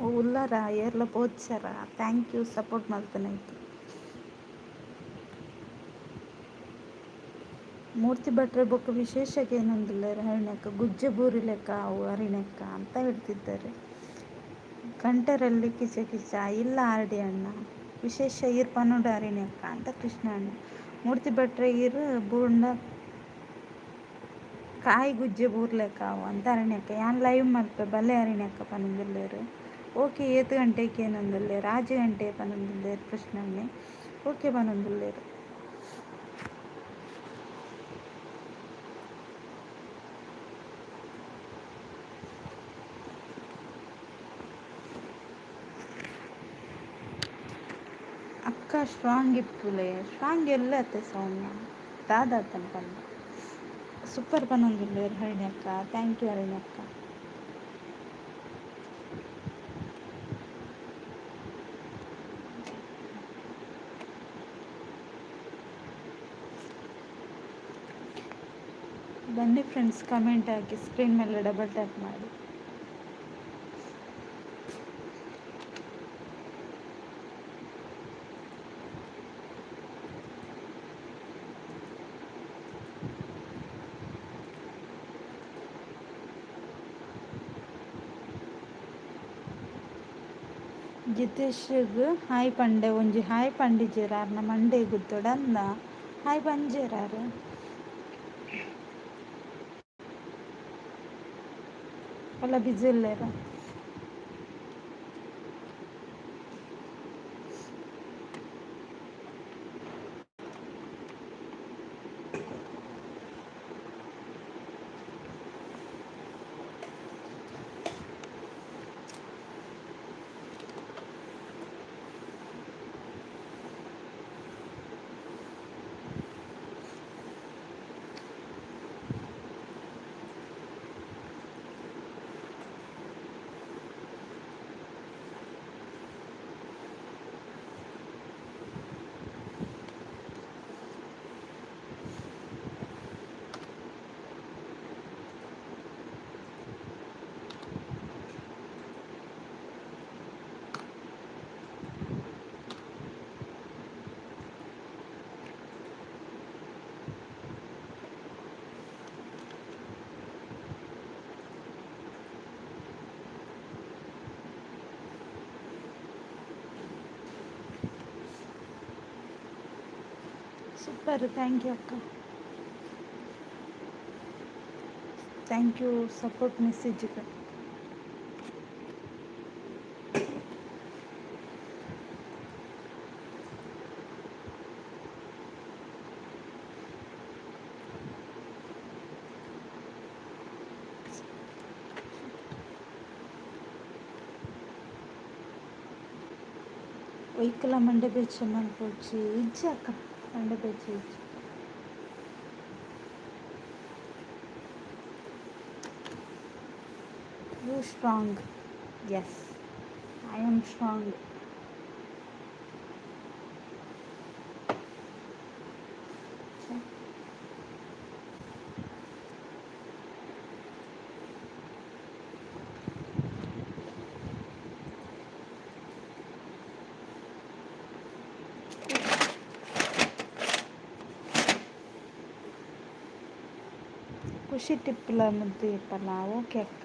Speaker 1: ಉಲ್ಲರ ಏರ್ಲ ಪೋಚಾರ. Thank you support ಮಲ್ತನೈಕ್. ಮೂರ್ತಿ ಭಟ್ರೆ ಬೊಕ್ಕ ವಿಶೇಷಕ್ಕೆ ಏನೊಂದುಲ್ಲೆರ್ ಹರಿಣಕ್ಕ ಗುಜ್ಜೆ ಬೂರಿ ಲೆಕ್ಕ ಅವು ಹರಿಣಕ್ಕ ಅಂತ ಹೇಳ್ತಿದ್ದಾರೆ. ಕಂಟರಲ್ಲಿ ಕಿಚ ಕಿಚ ಇಲ್ಲ ಆರ್ಡಿ ಅಣ್ಣ. ವಿಶೇಷ ಈರ್ ಪನೋಡು ಹರಿಣಕ್ಕ ಅಂತ ಕೃಷ್ಣ ಅಣ್ಣ. ಮೂರ್ತಿ ಭಟ್ರೆ ಈರ್ ಬೂರ್ಂಡ ಕಾಯಿ ಗುಜ್ಜೆ ಬೂರ್ಲೆಕ್ಕ ಅವು ಅಂತ ಅರಣ್ಯಕ್ಕ. ಯಾನ್ ಲೈವ್ ಮಲ್ಪೆ ಬಲೆ ಅರಣ್ಯಕ್ಕ ಪನೊಂದುಲ್ಲೆರ್. ಓಕೆ, ಏತ್ ಗಂಟೆಗೆ ಏನೊಂದುಲ್ಲೆರ್? 6 ಗಂಟೆ ಪನೊಂದುಲ್ಲೆರ್ ಕೃಷ್ಣಣ್ಣೆ. ಓಕೆ ಪನೊಂದುಲ್ಲೆರ್. ಅಕ್ಕ ಸ್ಟ್ರಾಂಗ್ ಇಪ್ಪುಲೆ. ಸ್ಟ್ರಾಂಗ್ ಎಲ್ಲತ್ತೆ ಸೌಮ್ಯ? ದಾದಾತನ್ ಪಂಡ. ಸೂಪರ್ ಪನೊಂದುಲ್ಲೆರ್ ಹರಿಣಕ್ಕ. Thank you ಹರಿಣಕ್ಕ. ಬನ್ನಿ ಫ್ರೆಂಡ್ಸ್, ಕಮೆಂಟ್ ಹಾಕಿ, ಸ್ಕ್ರೀನ್ ಮೇಲೆ ಡಬಲ್ ಟ್ಯಾಪ್ ಮಾಡಿ. ಜಿತೇಶ್ಗ್ ಹಾಯ್ ಪಂಡೆ. ಒಂಜಿ ಹಾಯ್ ಪಂಡಿಜೆರ್. ಆರ್ನ ಮಂಡೆ ಗುತ್ತೊಡಂದ ಹಾಯ್ ಪಂಜೆರ್ ಆರ್. ಅಲ್ಲ, ಬಿಜಿ ಉಲ್ಲೆರ್. ಸೂಪರ್, thank you ಅಕ್ಕ. Thank you support ಮೆಸೇಜ್ಗೆ. ಒಯ್ಕಲ ಮಂಡೆ ಬೆಚ್ಚ ಮಲ್ಪೊಡ್ಚಿ. ಇಜ್ಜಿ ಅಕ್ಕ, ಮಂಡೆ ಬೆಚ್ಚ ಇಜ್ಜಿ. You strong? Yes, I am strong. ಖುಷಿ ಟಿಪ್ಪುಲ ಮುದ್ದು ಇಪ್ಪಲ್ಲ. ಓಕೆ ಅಕ್ಕ.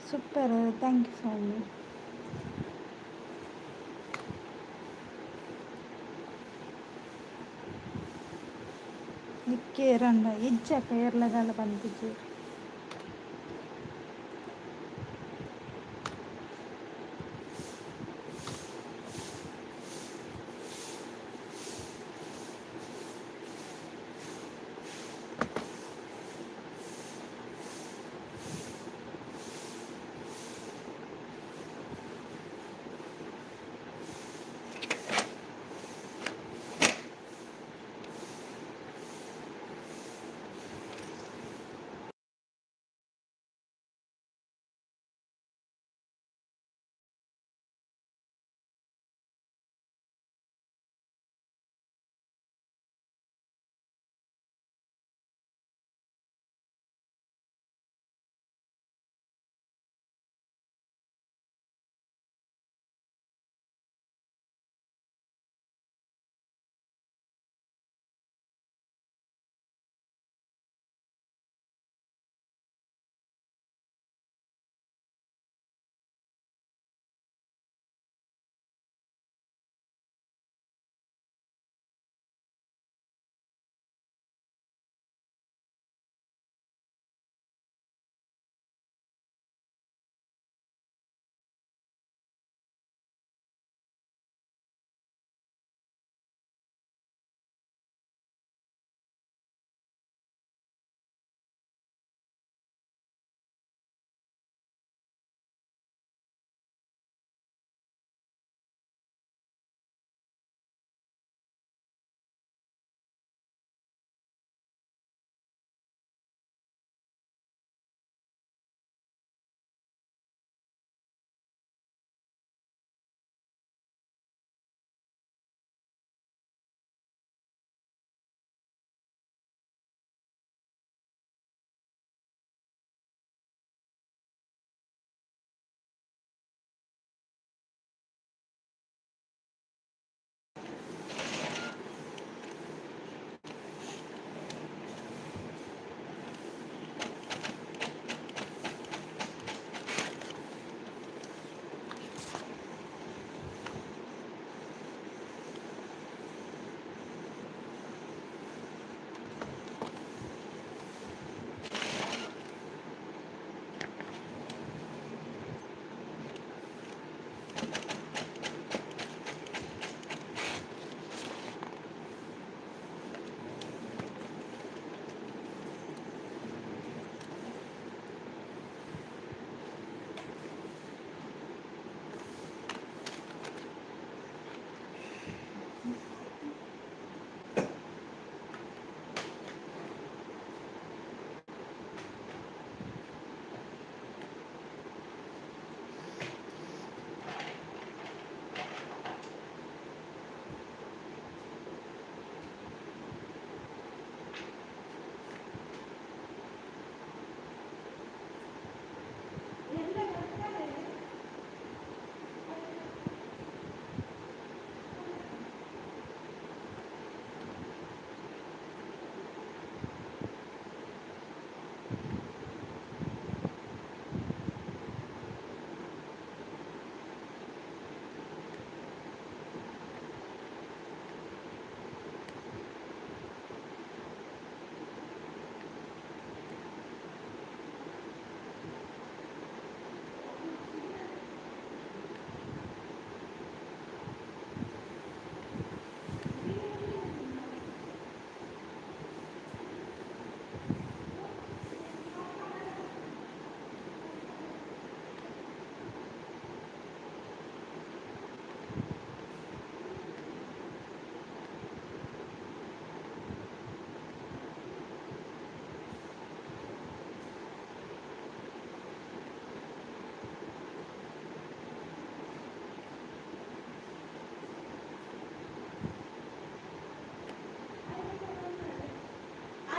Speaker 1: Super, thank you Soumya. ನಿಕ್ಕೇರಂಡ ಇಜ್ಜಕ್ಕ, ಏರ್ಲದಾಲ ಪನ್ಪುಜಿ.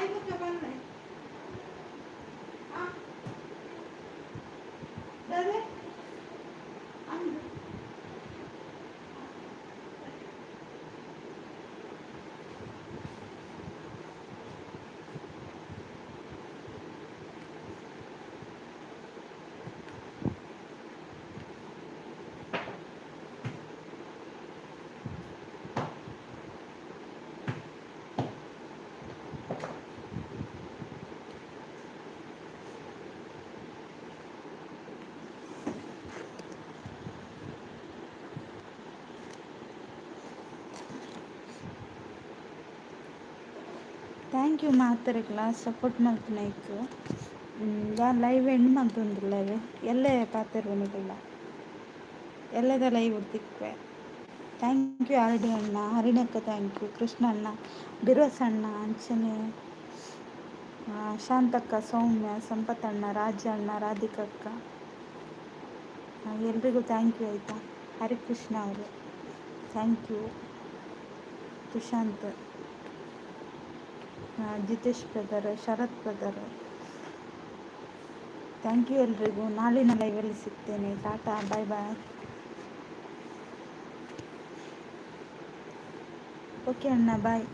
Speaker 1: ಆಯ್ ಬೊಕ್ಕ ಪನ್ಲೆ. ಆ ದಾದೆ ಅಂದ್. Thank you ಮಾತೆರೆಗ್ಲ ಸಪೋರ್ಟ್ ಮಲ್ಪುನೈಕ್. ಯಾನ್ ಲೈವ್ ಎಂಡ್ ಮಲ್ತೊಂದುಲ್ಲೆರ್, ಎಲ್ಲೆ ಪಾತೆರ್ವೆ ನಿಕಲ್ನ, ಎಲ್ಲೆದ ಲೈವ್ ತಿಕ್ಕುವೆ. Thank you R D ಅಣ್ಣ, ಹರಿಣಕ್ಕ, thank you Krishna ಅಣ್ಣ, ಬಿರ್ವಸ್ ಅಣ್ಣ, ಅಂಚನೆ ಶಾಂತಕ್ಕ, ಸೌಮ್ಯ, ಸಂಪತ್ತಣ್ಣ, ರಾಜ ಅಣ್ಣ, ರಾಧಿಕಕ್ಕ, ಎಲ್ರಿಗೂ thank you ಆಯಿತಾ. ಹರಿಕೃಷ್ಣ ಅವರು thank you, Prashant, Jitesh brother, Sharath brother, thank you ಎಲ್ರಿಗೂ. ನಾಳಿನ ಲೈವಲ್ಲಿ ಸಿಗ್ತೇನೆ. Tata, bye bye. ಓಕೆ ಅಣ್ಣ, ಬಾಯ್.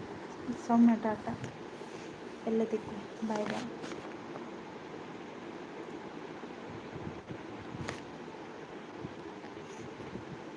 Speaker 1: ಸೌಮ್ಯ, ಟಾಟಾ. ಎಲ್ಲ ತಿಕ್ಕು, ಬಾಯ್ ಬಾಯ್.